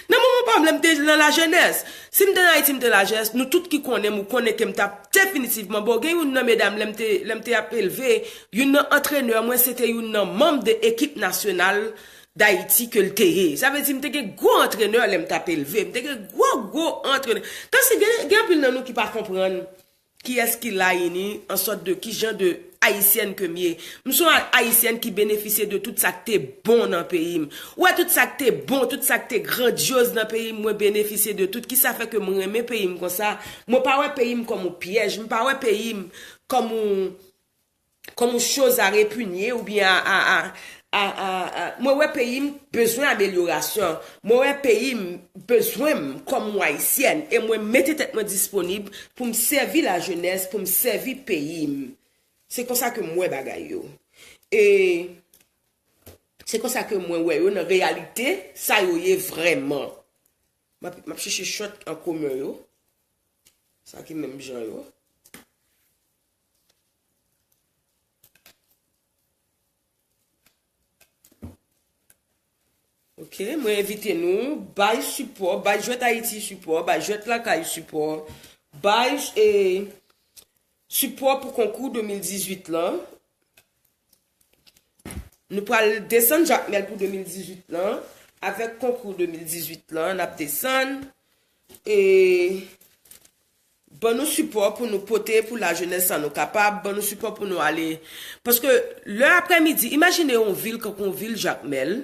Nan moman pa m, lè m te nan lajenès. Si m te nan Ayiti, m te lajenès, nou tout ki konnen m, ou konnen ke m t ap definitivman, bon, gen youn nan medam, lè m te, lè m te ap elve, youn nan antrenè mwen, se te youn nan manm de ekip nasyonal Dayiti ke l te ye. Sa vle di, m te gen gwo antrenè lè m t ap elve, m te gen gwo, gwo antrenè. Tansi, gen, gen anpil nan nou ki pa konprann kiyès ki la ini, an sòt de ki jan de ayisyèn ke m ye. M se yon ayisyèn ki benefisye de tout sa k te bon nan peyi m. Ou wè tout sa k te bon, tout sa k te grandyoz nan peyi m, mwen benefisye de tout. Kisa fè ke mwen renmen peyi m konsa? Mwen pa wè peyi m kòm yon pyèj, m pa wè peyi m kòm yon, kòm yon choz a repinye oubyen a, a, a, a, a, a, mwen wè peyi m bezwen amelyorasyon. Mwen wè peyi m bezwen m kòm yon ayisyèn e mwen mete tèt mwen disponib pou m sèvi lajenès, pou m sèvi peyi m. Se konsa ke m wè bagay yo. E se konsa ke mwen wè yo nan reyalite, sa yo ye vrèman. M ap, m ap chèche short an komen yo. Sa ki menm jan yo. Ok, mwen envite nou, bay sipò, bay Jwèt Ayiti sipò, bay Jwèt Lakay sipò, bay, e, sipò pou konkou de mil dizuit lan. Nou pral desann Jakmèl pou de mil dizuit lan, avèk konkou de mil dizuit lan, n ap desann. E ban nou sipò pou nou pote pou lajenès sa nou kapab, ban nou sipò pou nou ale. Paske lè aprèmidi, imajine yon vil kankou yon vil Jakmèl,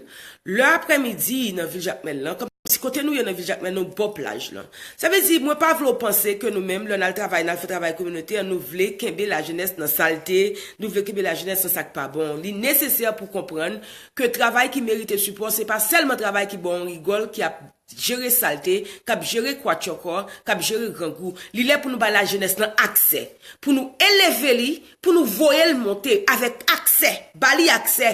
lè aprèmidi nan vil Jakmèl lan, kòmsi kote nou ye nan vil Jakmèl, nou bò plaj lan. Sa vle di, mwen pa vle w panse ke nou menm, lè n al travay, n al fè travay kominotè, nou vle kenbe lajenès nan salte, nou vle kenbe lajenès nan sa k pa bon. Li nesesè pou konprann ke travay ki merite sipò, se pa sèlman travay ki ba w yon rigòl, ki ap jere salte, k ap jere kwatyòkò, k ap jere grangou. Li lè pou nou bay lajenès lan aksè, pou nou eleve li, pou nou voye l monte avèk aksè, ba li aksè,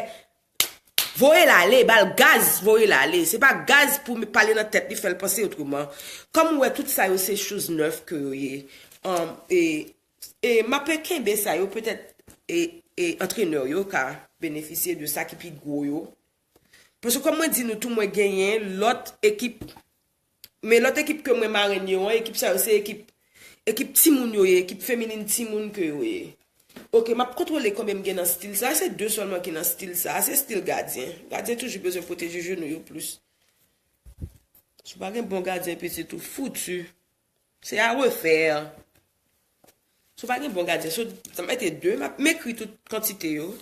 voye l ale, ba l gaz, voye l ale. Se pa gaz pou pale nan tèt li, fè l panse otreman. Kòm ou wè, tout sa yo se choz nèf ke yo ye. An, e, e m ape kenbe sa yo, petèt, e, e antrenè yo ka benefisye de sa ki pi gwo yo. Paske kòm mwen di nou tou, mwen genyen lòt ekip. Men lòt ekip ke mwen marenn yo an, ekip sa yo se ekip, ekip timoun yo ye, ekip feminin timoun ke yo ye. Ok, m ap kontwole konbyen m gen nan stil sa. Se de sèlman ki nan stil sa. Se stil gadyen. Gadyen toujou bezwen pwoteje jenou yo plis. Si w pa gen bon gadyen, pitit, ou fouti. Se a refè. Si w pa gen bon gadyen, so, sa m mete de, m ap, m ekri tout kantite yo.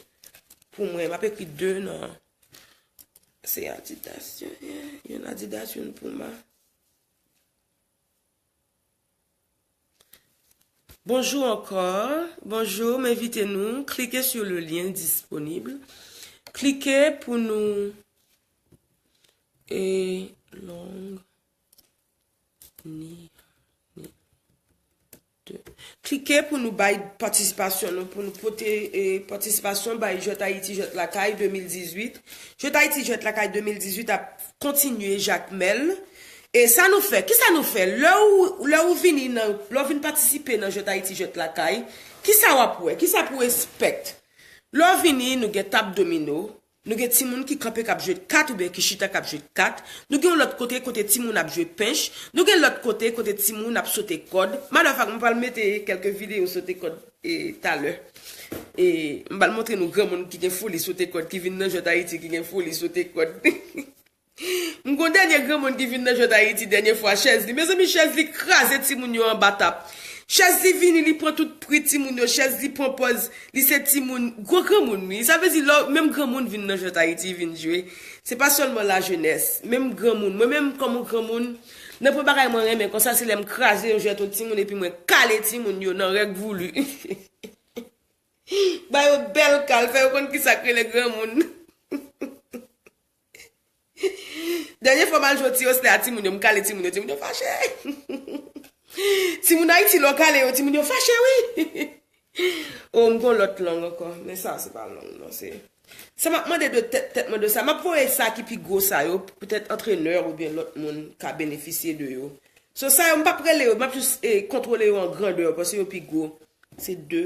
Pou mwen, m ap ekri de nan. Se Adidas, youn, youn Adidas, youn Puma. Bonjour encore. Bonjour, m envite nou. Cliquez sur le lien disponible. Klike pou nou. E long. Ni, ni. De. Klike pou nou bay patisipasyon nou, pou nou pote, e, patisipasyon bay Jwèt Ayiti, Jwèt Lakay de mil dizuit. Jwèt Ayiti, Jwèt Lakay de mil dizuit ap kontinye Jakmèl. E sa nou fè, kisa nou fè? Lè ou, lè ou vini nan, lè ou vin patisipe nan Jwèt Ayiti, Jwèt Lakay, kisa w ap wè? Kisa pou w espèk? Lè w vini, nou gen tab domino, nou gen timoun ki kanpe k ap jwe kat oubyen ki chita k ap jwe kat. Nou gen yon lòt kote, kote timoun ap jwe pench. Nou gen lòt kote, kote timoun ap sote kòd. Matter of fact, mwen pral mete kèlke videyo sote kòd, e, talè. E, m pral montre nou granmoun ki gen foli sote kòd, ki vin nan Jwèt Ayiti, ki gen foli sote kòd. M gon dènye granmoun ki vin nan Jwèt Ayiti dènye fwa, chèz li. Mezanmi, chèz li kraze timoun yo anba tab. Chèz li vini, li pran tout pri timoun yo, chèz li pran pòz, li se timoun, gwo granmoun, wi. Sa vle di, lè menm granmoun vin nan Jwèt Ayiti, vin jwe. Se pa sèlman lajenès, menm granmoun. Mwen menm, kòm yon granmoun, nan pwen bagay mwen renmen konsa, se lè m kraze yon jwèt yon timoun, epi mwen kale timoun yo nan règ voulu. Ba yo bèl kal, fè yo konn kisa k rele granmoun. Dènye fwa m al jwe ti oslè a timoun yo, m kale timoun yo, timoun yo fache. Timoun Ayiti, lè w kale yo, timoun yo fache, wi. Oh, m gon lòt lang ankò, men sa, se pa lang, non, se. Sa m ap mande de tèt, tèt mwen de sa. M ap voye sa ki pi gwo sa yo, petèt antrenè oubyen lòt moun ka benefisye de yo. So, sa yo, m p ap rele yo, m ap jis, eh, kontwole yo an grandè, paske yo pi gwo. Se de.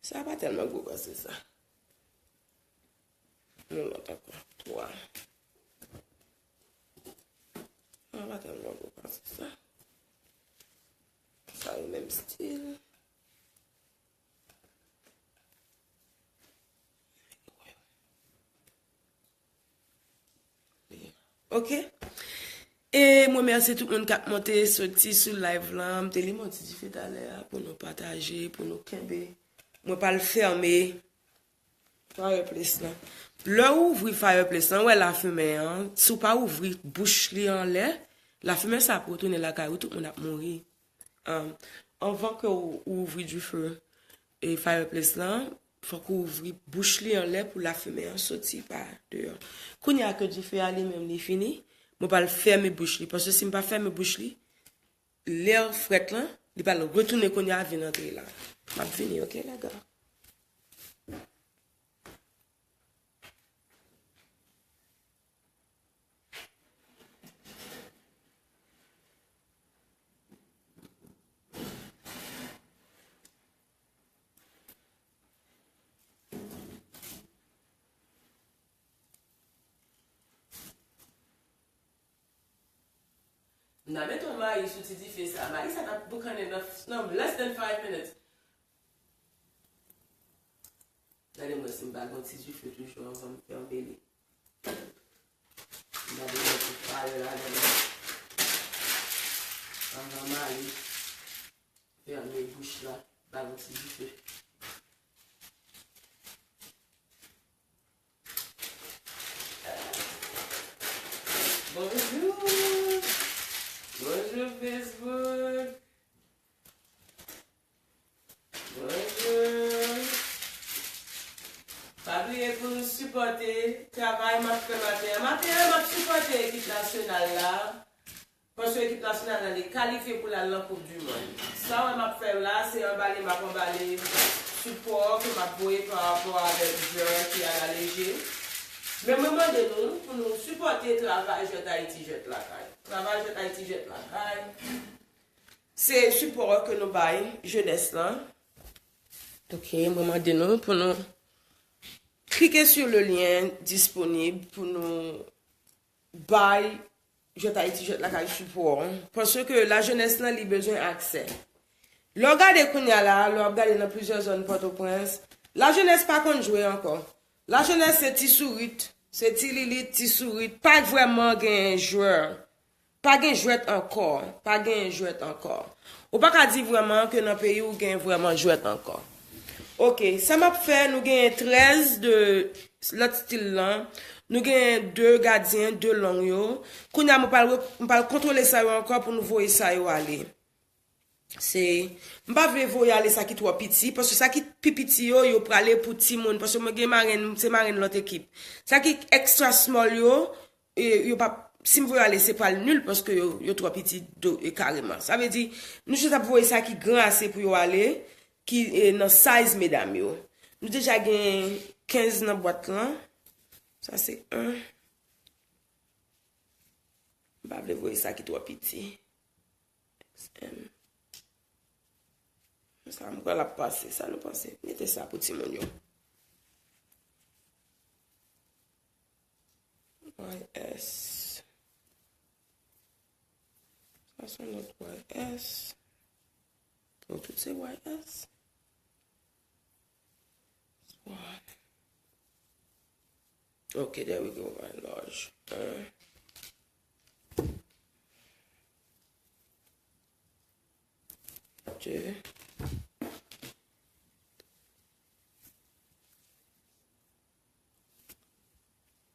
Sa pa tèlman gwo pase sa. Yon lòt ankò. Twa. Sa pa tèlman gwo pase sa. Sa yo menm stil. Ok. E mwen mèsi tout moun k ap monte, soti sou live lan. M te limen yon ti dife talè a pou nou pataje, pou nou kenbe. Mwen pral fèmen fireplace lan. Lè w ouvri fireplace lan, w wè lafimen an, si w pa ouvri bouch li anlè, lafimen sa ap retounen lakay ou, tout moun ap mouri. Um, anvan ke w, w ouvri dife e fireplace lan, fòk ou ouvri bouch li anlè pou lafimen an soti pa deyò. Kounye a ke dife a li menm li fini, mwen pral fèmen bouch li. Paske si m pa fèmen bouch li, lè frèt lan, li pral retounen kounye a vin antre la. M ap vini, ok, lèga. N a mete yon mayi sou ti dife sa. Mayi sa t ap boukannen nan, nan less than five minutes. Gade mwen si m pa gen yon ti dife toujou anvan m fèmen li. M pa bezwen ti fire ladan l. Anvan m ale, fèmen bouch la, ba l yon ti dife. Bonjou. Bonjou, Facebook. Bonjou. Pa bliye pou nou sipòte travay m ap fè maten an. Maten an, m ap sipòte ekip nasyonal la. Paske ekip nasyonal la, li kalifye pou l al nan Koup di Mond. Sa w wè m ap fè la, se anbale m ap anbale sipò ke m ap voye pa rapò avèk jwè ki a la leje. Men mwen mande nou pou nou sipòte travay Jwèt Ayiti Jwèt Lakay. Travay Jwèt Ayiti Jwèt Lakay. Se sipò ke nou bay jenès lan. Ok, mwen mande nou pou nou klike sur le lien disponible pou nou bay Jwèt Ayiti Jwèt Lakay sipò. Paske lajenès lan, li bezwen aksè. Lè w gade kounye a la, lè w ap gade nan plizyè zòn Pòtoprens, lajenès pa konn jwe ankò. Lajenès se Ti Sourit, se Ti Lilit, Ti Sourit, pa vrèman gen jwè. Pa gen jwèt ankò, pa gen jwèt ankò. Ou pa ka di vrèman ke nan peyi w gen vrèman jwèt ankò. Ok, sa m ap fè, nou gen trèz de lòt stil lan. Nou gen de gadyen, de long yo. Kounye a, mwen pral re-, mwen pral kontwole sa yo ankò pou nou voye sa yo ale. Se, m pa vle voye ale sa ki twò piti, paske sa ki pi piti yo, yo prale pou timoun, paske mwen gen marenn, se marenn lòt ekip. Sa ki extra small yo, e, yo p ap, si m voye ale, se pral nil, paske yo, yo twò piti do, e, kareman. Sa vle di, nou jis ap voye sa ki gran ase pou yo ale, ki, e, nan size medam yo. Nou deja gen kenz nan bwat lan. Sa se en. M pa vle voye sa ki twò piti. X M. Sa m kwè l ap pase. Sa nou panse? Mete sa pou timoun yo. Y S. Sa se yon lòt Y S. Bon, tout se Y S. Swan. Ok, there we go, my large. Uh, de,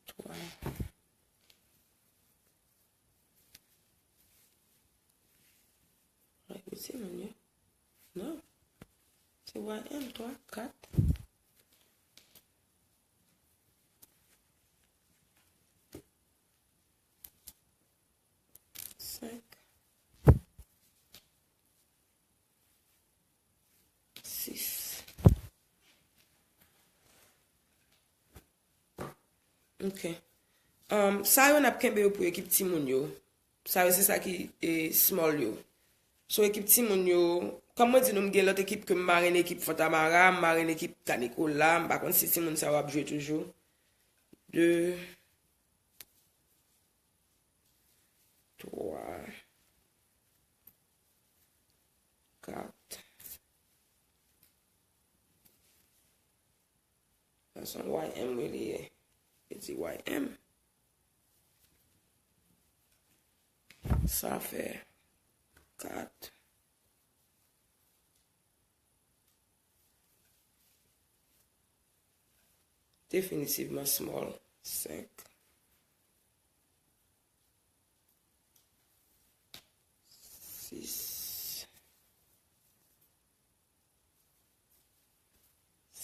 twa. Ay, mwen se moun yo. Non. Se Y M, twa, kat, senk, sis. Ok. Um, sa yo n ap kenbe yo pou ekip timoun yo. Sa yo se sa ki, e, small yo. So ekip timoun yo, kòm mwen di nou, m gen lòt ekip ke m marenn, ekip Fontamara, m marenn ekip Kanikola, m pa konn si timoun sa yo ap jwe toujou. De, twa, kat. Sa se yon Y M wi li ye. Li di Y M. Sa fè kat. Definitivman small. Senk. Sis.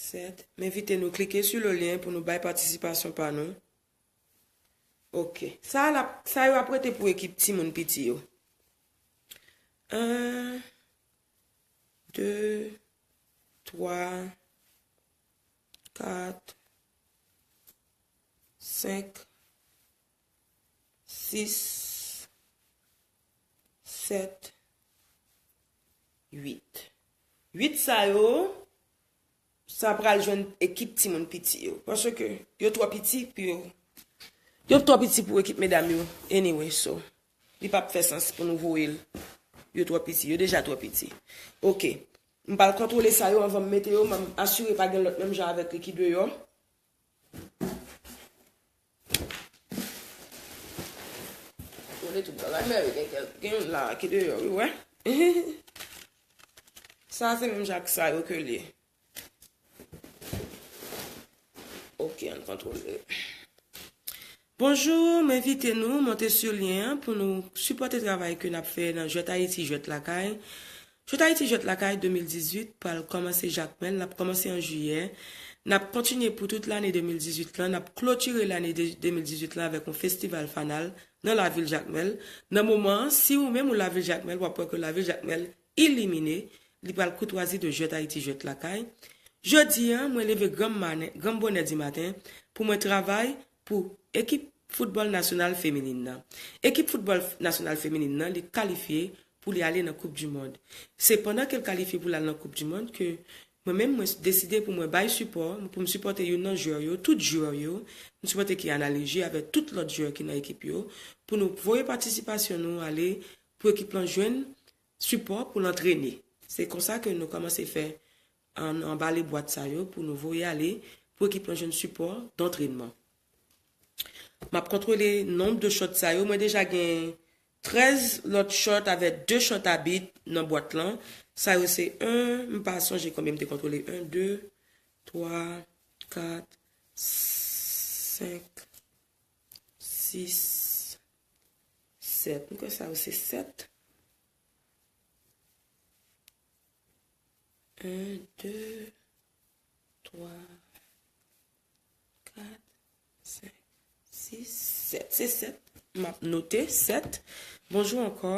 Sèt. M envite nou klike sou le lyen pou nou bay patisipasyon pa nou. Ok. Sa la, sa yo ap rete pou ekip timoun piti yo. En, de, twa, kat, senk, sis, sèt, uit. Uit sa yo, sa pral jwenn ekip timoun piti yo. Paske yo twò piti pou yo. Yo twò piti pou ekip medam yo. Anyway, so, li p ap fè sans pou nou voye l. Yo twò piti. Yo deja twò piti. Ok. M pral kontwole sa yo anvan m mete yo. M asire pa gen lòt menm jan avèk li ki deyò. Kontwole tout bagay, men gen kèk, gen youn la ki deyò, wi, wè. Sa se menm jan ak sa yo ke l ye. Ok, ann kontwole. Bonjou, m envite nou monte sou lyen an pou nou sipòte travay ke n ap fè nan Jwèt Ayiti, Jwèt Lakay. Jwèt Ayiti, Jwèt Lakay de mil dizuit pral kòmanse Jakmèl, l ap kòmanse an jiyè. N ap kontinye pou tout lane de mil dizuit lan, n ap klotire lane de, de mil dizuit lan avèk yon festival fanal nan lavil Jakmèl. Nan moman an, si ou menm ou lavil Jakmèl, w ap wè ke lavil Jakmèl ilimine, li pral koutwazi de Jwèt Ayiti, Jwèt Lakay. Jodi a, mwen leve granm maten, granm bonè di maten pou mwen travay pou ekip foutbòl nasyonal feminin nan. Ekip foutbòl f-, nasyonal feminin nan, li kalifye pou li ale nan Koup di Mond. Se pandan ke l kalifye pou l al nan Koup di Mond ke mwen menm, mwen deside pou mwen bay sipò, pou m sipòte youn nan jwè yo, tout jwè yo, m sipòte Kiana Léger avèk tout lòt jwè ki nan ekip yo, pou nou voye patisipasyon nou ale pou ekip lan jwenn sipò pou l antrene. Se konsa ke nou kòmanse fè an, anbale bwat sa yo pou nou voye ale pou ekip lan jwenn sipò dantrenman. M ap kontwole nonb de short sa yo. Mwen deja gen trèz lòt short avèk de short abit nan bwat lan. Sa yo se en, m pa sonje konbyen m te kontwole. En, de, twa, kat, senk, sis, sèt. M kwè sa yo se sèt. En, de, twa, kat, senk, sis, sèt. Se sèt. M ap note sèt. Bonjou ankò.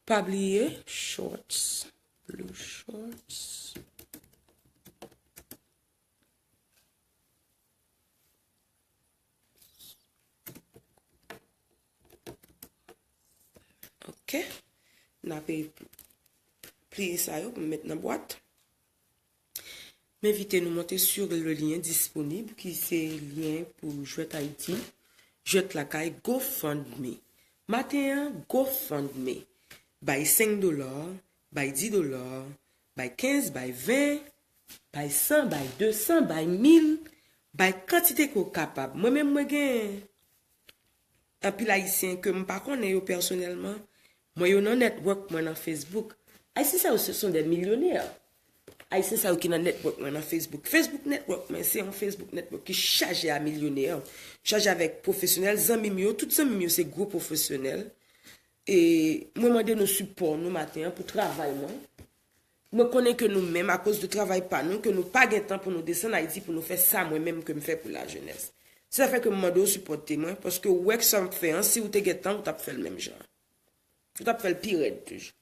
Pa bliye, shorts. Blue shorts. Ok. N ape pliye sa yo pou m met nan bwat. M envite nou monte sur le lien disponible, ki se lyen pou Jwèt Ayiti, Jwèt Lakay, GoFundMe. Maten an, GoFundMe. Bay senk dola, bay dis dola, bay kenz, bay ven, bay san, bay de san, bay mil, bay kantite ke w kapab. Mwen menm, mwen gen anpil Ayisyen ke m pa konnen yo pèsonèlman. Mwen yo nan network mwen nan Facebook. Ayisyen sa yo, ce sont des millionnaires. Ayisyen sa yo ki nan network mwen nan Facebook. Facebook network mwen, se yon Facebook network ki chaje a milyonè, chaje avèk pwofesyonèl, zanmi m yo, tout zanmi m yo se gwo pwofesyonèl. E mwen mande nou sipò nou maten an pou travay mwen. Mwen konnen ke nou menm, akoz de travay pa nou, ke nou pa gen tan pou nou desann Ayiti pou nou fè sa mwen menm ke m fè pou lajenès. Se sa fè ke m mande w sipòte mwen, paske w wè ke sa m ap fè an, si w te gen tan, ou t ap fè l menm jan. Ou t ap fè l pi rèd toujou.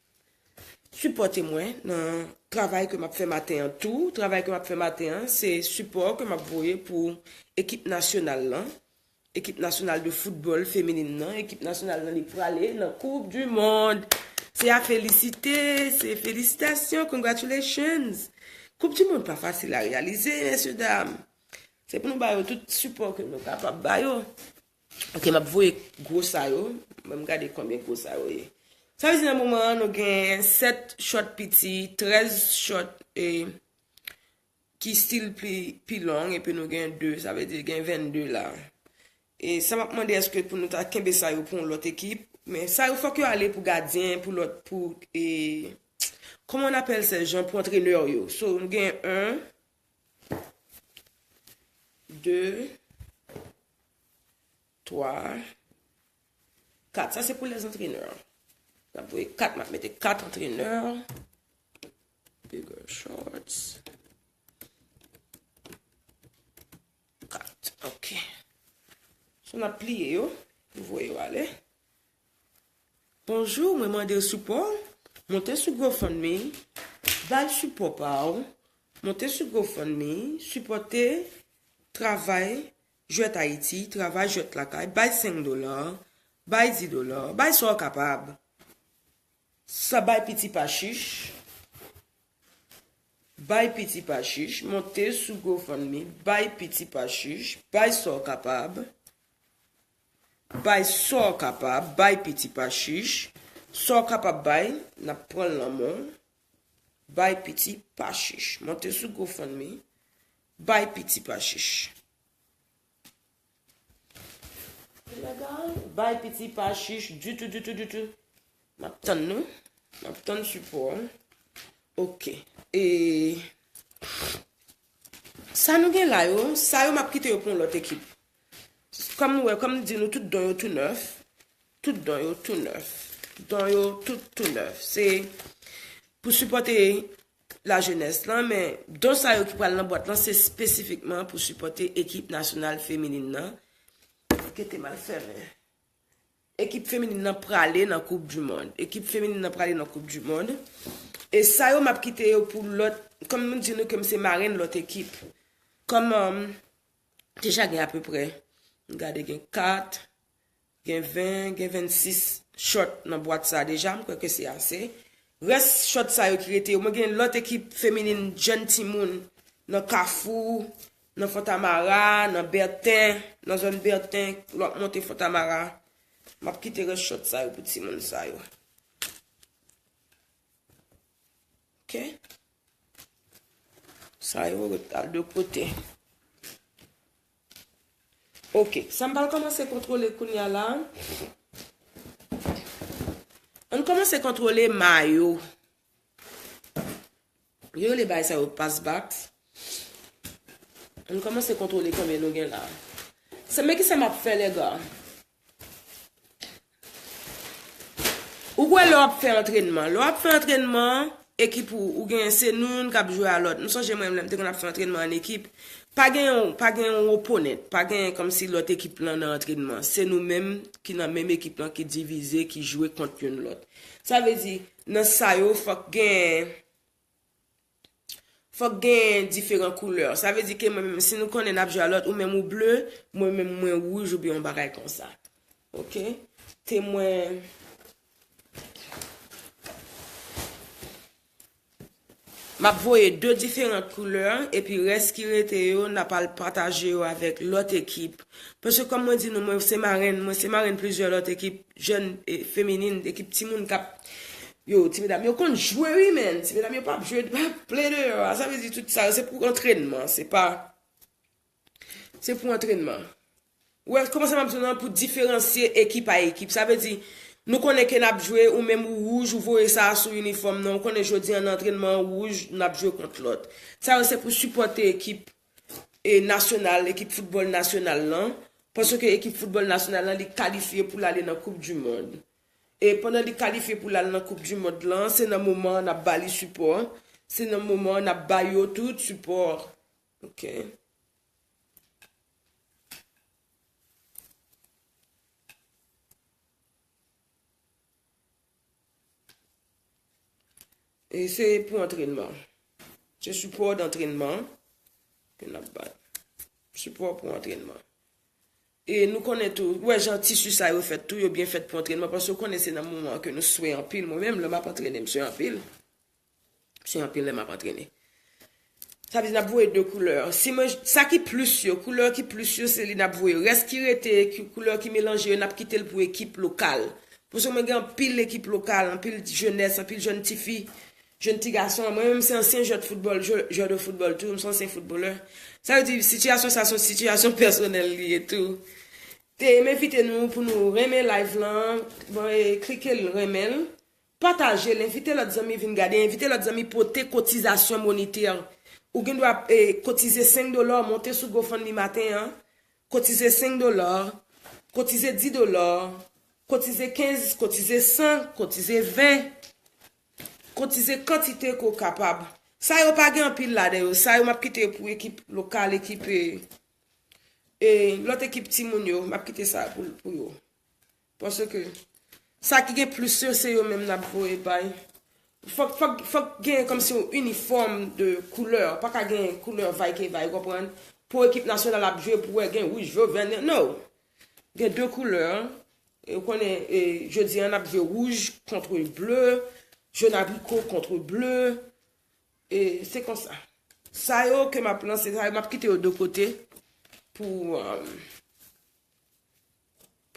Sipòte mwen nan travay ke m ap fè maten an tou. Travay ke m ap fè maten an, se sipò ke m ap voye pou ekip nasyonal lan. Ekip nasyonal de foutbòl feminin nan, ekip nasyonal nan li prale nan Coupe du Monde. Se a felisite, se felisitasyon, congratulations. Coupe du Monde pa fasil a reyalize, mesye dam. Se pou nou ba yo tout sipò ke nou kapab ba yo. Ok, m ap voye gwo sa yo. Ban m gade konbyen gwo sa yo ye. Sa vle di nan moman an, nou gen sèt short piti, trèz short, e, ki still pi, pi long, epi nou gen de, sa vle di gen vennde la. E sa m ap mande, èske pou nou ta kenbe sa yo pou yon lòt ekip? Men sa yo fòk yo ale pou gadyen, pou lòt, pou, e, comment on appelle ces gens, pou antrenè yo. So, nou gen un, deux, trois, quatre. Sa se pou les entraîneurs. N ap voye quatre, m ap mete quatre entraîneurs. Bigger shorts. Quatre, ok. So, n ap pliye yo, voye yo ale. Bonjou, mwen mande w sipò. Monte sou GoFundMe, bay sipò pa w. Monte sou GoFundMe, sipòte travay Jwèt Ayiti, travay Jwèt Lakay, bay senk dola, bay dis dola, bay sa w kapab. Sa bay piti pa chich. Bay piti pa chich, monte sou GoFundMe, bay piti pa chich, bay sa w kapab. Bay sa w kapab, bay piti pa chich. Sa w kapab bay, n ap pran l nan men w. Bay piti pa chich. Monte sou GoFundMe, bay piti pa chich. Bay piti pa chich ditou, ditou, ditou. M ap tann nou. M ap tann sipò. Ok. E sa nou gen la yo, sa yo m ap kite yo pou yon lòt ekip. Kòm nou wè, kòm m di nou, tout don yo tou nèf. Tout don yo tou nèf. Don yo tout tou nèf. Se pou sipòte lajenès lan, men don sa yo ki pral nan bwat lan, se espesifikman pou sipòte ekip nasyonal feminin nan. Kete m al fèmen. Ekip feminin nan prale nan Coupe du Monde. Ekip feminin nan prale nan Coupe du Monde. E sa yo m ap kite yo pou lòt, kòm nou di nou ke m se marenn lòt ekip. Kòm, um, deja gen apeprè, m gade gen kat, gen ven, gen vennsis short nan bwat sa deja, m kwè ke se ase. Rès short sa yo ki rete yo, mwen gen lòt ekip feminin jèn timoun nan Kafou, nan Fontamara, nan Bèten, nan zòn Bèten, lè w ap monte Fontamara. M ap kite rès short sa yo pou timoun sa yo. Ok. Sa yo ret al de kote. Ok, sa m pral kòmanse kontwole kounye a la. Ann kòmanse kontwole mayo. Yo rele bagay sa yo pass backs. Ann kòmanse kontwole konbyen nou gen la. Se men ki sa m ap fè, lèga. Ou kwè lè w ap fè antrènman. Lè w ap fè antrènman, ekip ou, ou gen se nou youn k ap jwe a lòt. M sonje mwen menm lè m te konn ap fè antrènman an ekip, pa gen yon, pa gen yon oponent, pa gen kòmsi lòt ekip lan nan antrènman. Se nou menm ki nan menm ekip lan ki divize, ki jwe kont youn lòt. Sa vle di, nan sa yo, fòk gen Fòk gen diferan koulè. Sa vle di ke mwen menm, si nou konnen n ap jwe a lòt, ou menm ou ble, mwen menm mwen wouj oubyen yon bagay konsa. Ok? Temwen. M ap voye de diferan koulè, epi rès ki rete yo, n ap al pataje yo avèk lòt ekip. Paske kòm mwen di nou, mwen se marenn, mwen se marenn plizyè lòt ekip jèn, e, feminin, ekip timoun k ap, yo, ti medam, yo konn jwe wi, men ti medam yo p ap jwe, p ap play deyò a. Sa vle di tout sa yo, se pou antrènman, se pa, se pou antrènman. Ou wè, kòman sa m ap di w nan, pou diferansye ekip a ekip. Sa vle di, Nou konnen ke n ap jwe, ou menm ou wouj, ou voye sa sou inifòm nan. Ou konnen jodi an nan antrenman an wouj, n ap jwe kont lòt. Sa yo se pou sipòte ekip e nasyonal, ekip foutbòl nasyonal lan, paske ekip foutbòl nasyonal lan, li kalifye pou l ale nan Koup di Mond. E pandan li kalifye pou l al nan Koup di Mond lan, se nan moman an n ap ba li sipò, se nan moman an n ap ba yo tout sipò. Ok. E se pou antrènman. Se sipò d'antrènman ke n ap bay. Sipò pou antrènman. E nou konnen tou, ou wè jan tisi sa yo fèt tou, yo byen fèt pou antrènman, paske ou konnen se nan moman ke nou swe anpil. Mwen menm, lè m ap antrene, m swe anpil. M swe anpil lè m ap antrene. Sa vle di n ap voye de koulè. Si mwen, sa ki plis yo, koulè ki plis yo, se li n ap voye. Rès ki rete, ki, koulè ki melanje yo, n ap kite l pou ekip lokal. Paske mwen gen anpil ekip lokal, anpil jenès, anpil jèn tifi, jèn ti gason. Mwen menm, se ansyen jwè de foutbòl, jwè, jwè de foutbòl tou, m se ansyen foutbolè. Sa vle di, sitiyasyon sa, se yon sitiyasyon pèsonèl li ye tou. Te, m envite nou pou nou renmen live lan, bon, e, klike l, renmen l. Pataje l, envite lòt zanmi vin gade, envite lòt zanmi pote kotizasyon monetè. Ou gen dwa, e, kotize senk dola, monte sou GoFundMe maten an, kotize senk dola, kotize dis dola, kotize kenz, kotize san, kotize ven, kotize kantite ke w kapab. Sa yo pa gen anpil ladan yo, sa yo m ap kite yo pou ekip lokal, ekip, e, e, lòt ekip timoun yo, m ap kite sa pou, pou yo. Paske sa ki gen plis yo, se yo menm n ap voye bay. Fòk, fòk, fòk gen kòmsi yon inifòm de koulè. Pa ka gen koulè vay ke vay, ou konprann? Pou ekip nasyonal ap jwe, pou wè gen wouj, vè, vè, no. Gen de koulè. E ou konnen, e, jodi an, n ap jwe wouj kont ble, jòn abriko kont ble. E se konsa. Sa yo ke m ap lanse, sa yo, m ap kite yo de kote pou, um,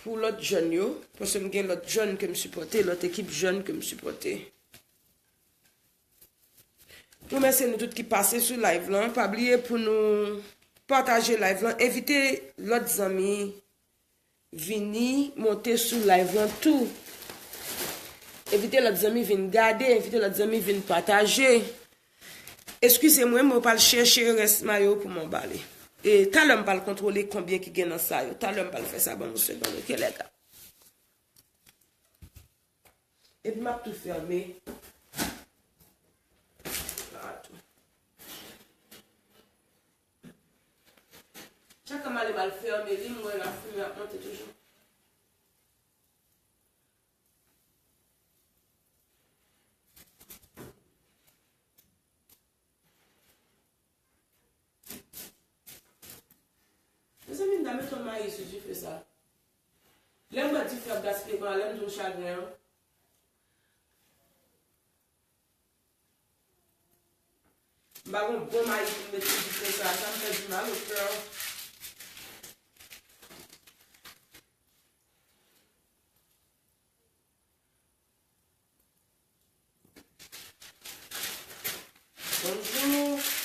pou lòt jèn yo, paske m gen lòt jèn ke m sipòte, lòt ekip jèn ke m sipòte. Remèsye nou tout ki pase sou live lan. Pa bliye pou nou pataje live lan. Envite lòt zanmi vini monte sou live lan tou. Envite lòt zanmi vin gade, envite lòt zanmi vin pataje. Eskize mwen, mwen pral chèche rès mayo pou mwen bale. E talè m pral kontwole konbyen ki gen nan sa yo. Talè m pral fè sa, ban m yon segonn, ok, lèga. Epi m ap tou fèmen. Sa tou. Chak an m ale m al fèmen li, m wè lafimen ap monte toujou. Mezanmi, m ta met yon mayi sou dife sa. Lè m wè dife ap gaspiye kòman, lè m di w chagren an. M pa gon bon mayi pou m met sou dife sa, sa m fè di mal o kè. Bonjou.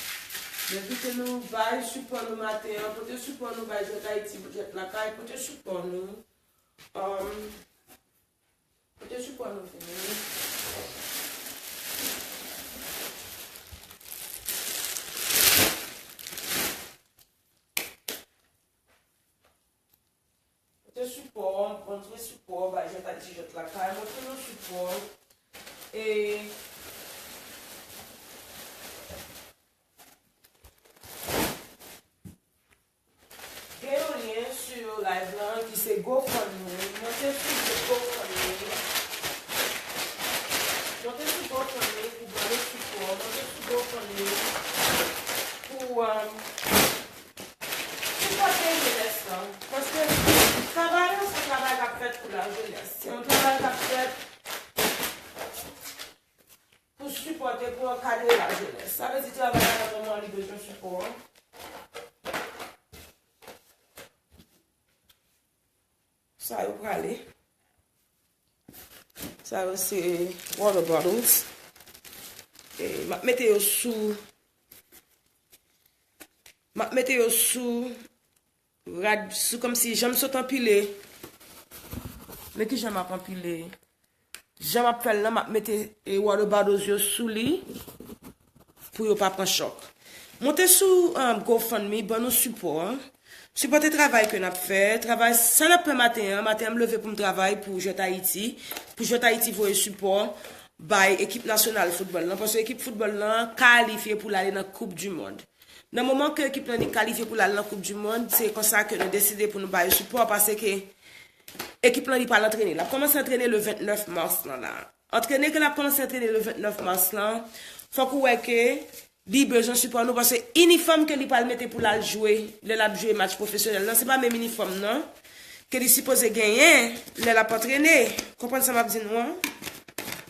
M envite nou bay sipò nou maten an. Pote sipò nou bay Jwèt Ayiti, Jwèt Lakay. Pote sipò nou. Um, pote sipò nou vini. Pote sipò, montre sipò, bay Jwèt Ayiti, Jwèt Lakay, montre nou sipò. E gen yon lyen sou live lan ki se GoFundMe. Monte sou GoFundMe. Monte sou GoFundMe pou ban nou sipò. Monte sou GoFundMe pou, um, sipòte jenès lan, paske travay an se yon travay k ap fèt pou lajenès. Se yon travay k ap fèt pou sipòte, pou ankadre lajenès. Sa vle di travay la nan moman li bezwen sipò an. Sa yo prale. Sa yo se water bottles. E, m ap mete yo sou, m ap mete yo sou rad, sou kòmsi jan m sot anpile. Men kijan m ap anpile. Jan m ap fè l lan, m ap mete e, water bottles yo sou li pou yo pa pran chòk. Monte sou um, GoFundMe, ban nou sipò. Sipòte travay ke n ap fè. Travay, sa n ap fè maten an. Maten an, m leve pou m travay pou Jwèt Ayiti. Pou Jwèt Ayiti voye sipò bay ekip nasyonal foutbòl lan. Paske ekip foutbòl lan kalifye pou l ale nan Koup di Mond. Nan moman ke ekip lan li kalifye pou l al nan Koup di Mond, se konsa ke nou deside pou nou ba yo sipò, paske ekip lan li pral antrene. L ap kòmanse antrene le vennèf mas lan la. Antrene ke l ap kòmanse antrene le vennèf mas lan, fòk ou wè ke li bezwen sipò nou, paske inifòm ke li pral mete pou l al jwe, lè l ap jwe match pwofesyonèl lan, se pa menm inifòm nan ke li sipoze genyen lè l ap antrene. Konprann sa m ap di nou an?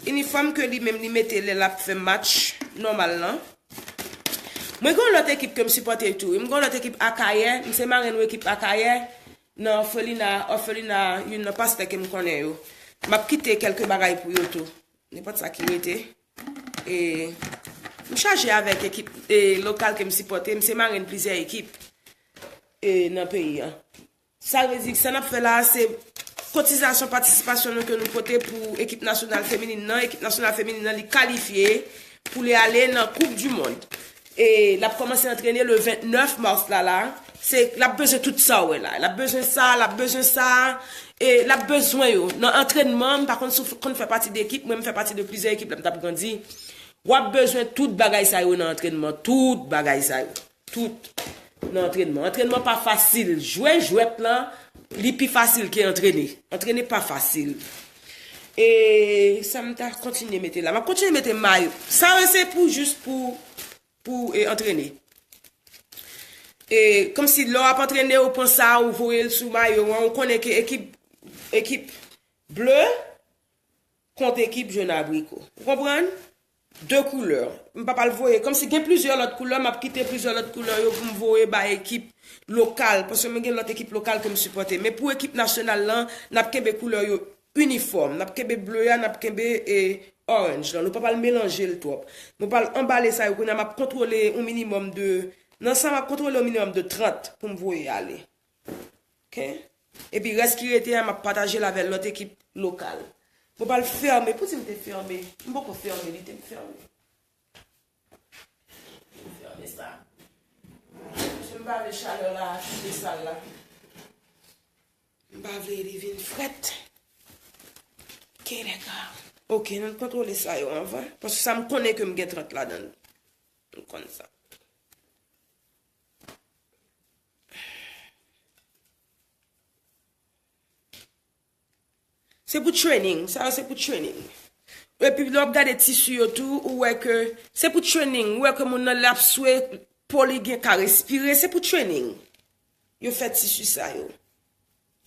Inifòm ke li menm li mete lè l ap fè match nòmal lan. Mwen gen yon lòt ekip ke m sipòte tou. M gen yon lòt ekip Akayè. M se marenn yon ekip Akayè. Nan òfelina, òfelina youn nan pastè ke m konnen yo. M ap kite kèlke bagay pou yo tou. Nenpòt sa ki rete. E, m chaje avèk ekip e, lokal ke m sipòte. M se marenn plizyè ekip e, nan peyi an. Sa vle di, sa n ap fè la a, se kotizasyon, patisipasyon nou ke nou pote pou ekip nasyonal feminin nan. Ekip nasyonal feminin nan, li kalifye pou li ale nan Koup di Mond. E l ap kòmanse antrene le vennèf mas la la. Se, l ap bezwen tout sa w wè la. L ap bezwen sa, l ap bezwen sa. E l ap bezwen yo. Nan antrènman, m pa konn si w konn fè pati de ekip, mwen m fè pati de plizyè ekip lè m t ap grandi. W ap bezwen tout bagay sa yo nan antrènman. Tout bagay sa yo. Tout nan antrènman. Antrènman pa fasil. Jwe jwèt lan, li pi fasil ke antrene. Antrene pa fasil. E sa m ta kontinye mete la. M ap kontinye mete mayo. Sa yo se pou jis pou, pou e, antrene. E kòmsi lè w ap antrene, ou pran sa, ou voye l sou mayo an, ou konnen ke ekip, ekip ble kont ekip jòn abriko. Ou konprann? De koulè. M p ap al voye. Kòmsi gen plizyè lòt koulè, m ap kite plizyè lòt koulè yo pou m voye bay ekip lokal. Paske mwen gen lòt ekip lokal ke m sipòte. Men pou ekip nasyonal lan, n ap kenbe koulè yo inifòm. N ap kenbe ble a, n ap kenbe e, orange lan. Nou p ap al melanje l twòp. Mwen p al anbale sa yo kounye a, m ap kontwole yon minimòm de, nan sa m ap kontwole yon minimòm de trant pou m voye ale. Ok? Epi rès ki rete a, m ap pataje l avè lòt ekip lokal. Mwen pral fèmen. Poutji m te fèmen? M poko fèmen, li te m fèmen. M fèmen sa. Paske m pa vle chalè la kite sal la. M pa vle li vin frèt. Ok, lè gars. Ok, nou kontwole sa yo anvan. Paske sa m konnen ke m gen trant ladan l. M konn sa. Se pou training. Sa yo se pou training. Epi lè w ap gade tisi yo tou, ou wè ke se pou training. Ou wè ke moun nan lè ap swe, po li gen ka respire. Se pou training. Yo fè tisi sa yo.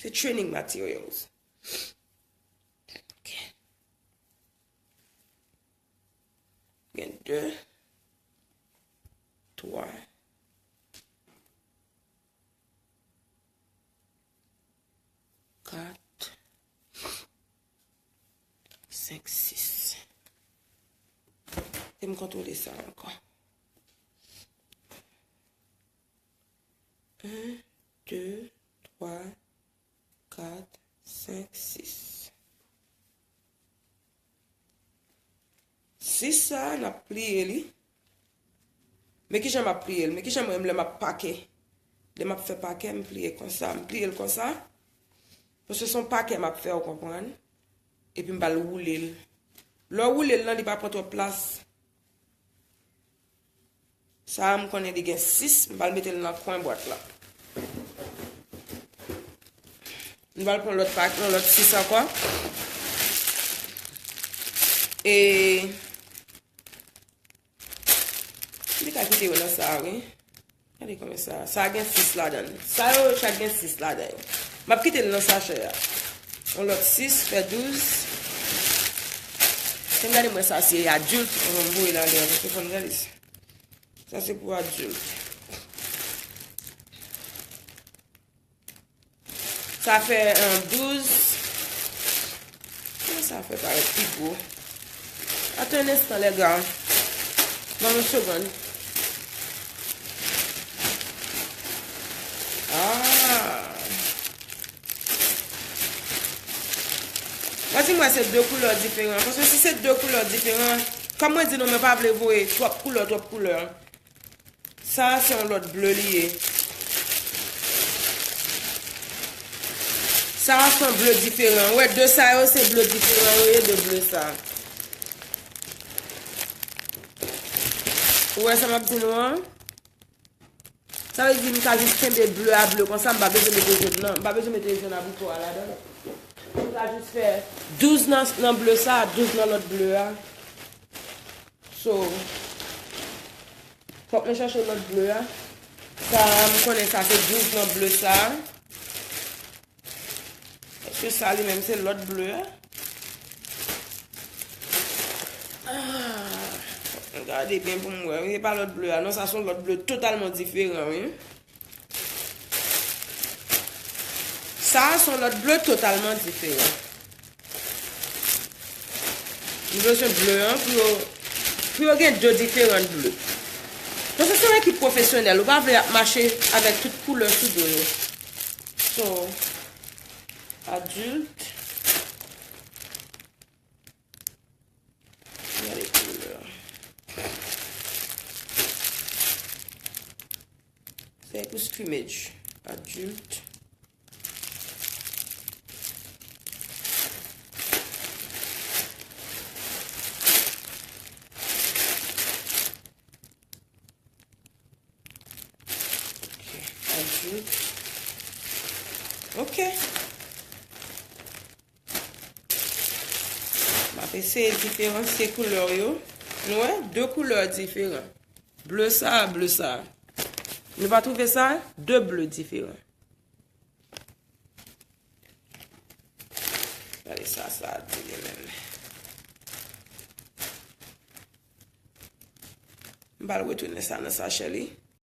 Se training materials. Ok. Gen de, twa, kat, senk, sis. E m kontwole sa ankò. En, de, twa, kat, senk, sis. Sis sa, n ap pliye li. Men kijan m ap pliye l? Men kijan mwen menm lè m ap pake? Lè m ap fè pake, m pliye konsa. M pliye l konsa. Paske se yon pake m ap fè, ou konprann? Epi m pral woule l. Lè w woule l lan, li pa pran twòp plas. Sa a, m konnen li gen sis, m pral mete l nan kwen bwat la. M pral pran lòt pak, yon lòt sis ankò. E li ka kite yo nan sa a, wi. Gade kòman sa. Sa a gen sis ladan l. Sa yo chak gen sis ladan yo. M ap kite l nan sachè a. Yon lòt sis fè douz. Fè m gade mwen sa se adilt. Mwen m voye l ale an. Fè m gade sa. Sa se pou adilt. Sa fè, euh, douz. Kòman sa fè parèt pi gwo? Atann yon enstan, lè gars. Ban m yon segonn. Ah. Di mwen se de koulè diferan. Paske si se de koulè diferan, kòm mwen di nou, mwen pa vle voye twòp koulè, twòp koulè. Sa a se yon lòt ble li ye. Sa a se yon ble diferan. Ou wè, de sa yo se ble diferan yo ye, de ble sa. Ou wè sa m ap di nou an? Sa vle di m ka jis kenbe ble a ble konsa, m pa bezwen mete jòn nan, m pa bezwen mete jòn abriko a ladan. M ka jis fè douz nan, nan ble sa, douz nan lòt ble a. So, fòk mwen chache lòt ble a. Sa, m konnen sa se douz nan ble sa. Èske sa li menm se lòt ble a? Ah, gade byen pou m wè. Wi, se pa lòt ble a. Non, sa se yon lòt ble totalman diferan, wi. Sa a se yon lòt ble totalman diferan. Nou bezwen ble an pou yo, pou yo gen de diferan ble. Paske se yon ekip pwofesyonèl, ou pa vle ap mache avèk tout koulè sou do yo. So, adilt. Gade koulè. Se pou scrimmage. Adilt. Ok, adilt. Ok. M ap eseye diferansye koulè yo. Nou wè, de koulè diferan. Ble sa a, ble sa a. Nou pa twouve sa? De ble diferan. Gade sa, sa a di li menm. M pral retounen sa nan sachè li.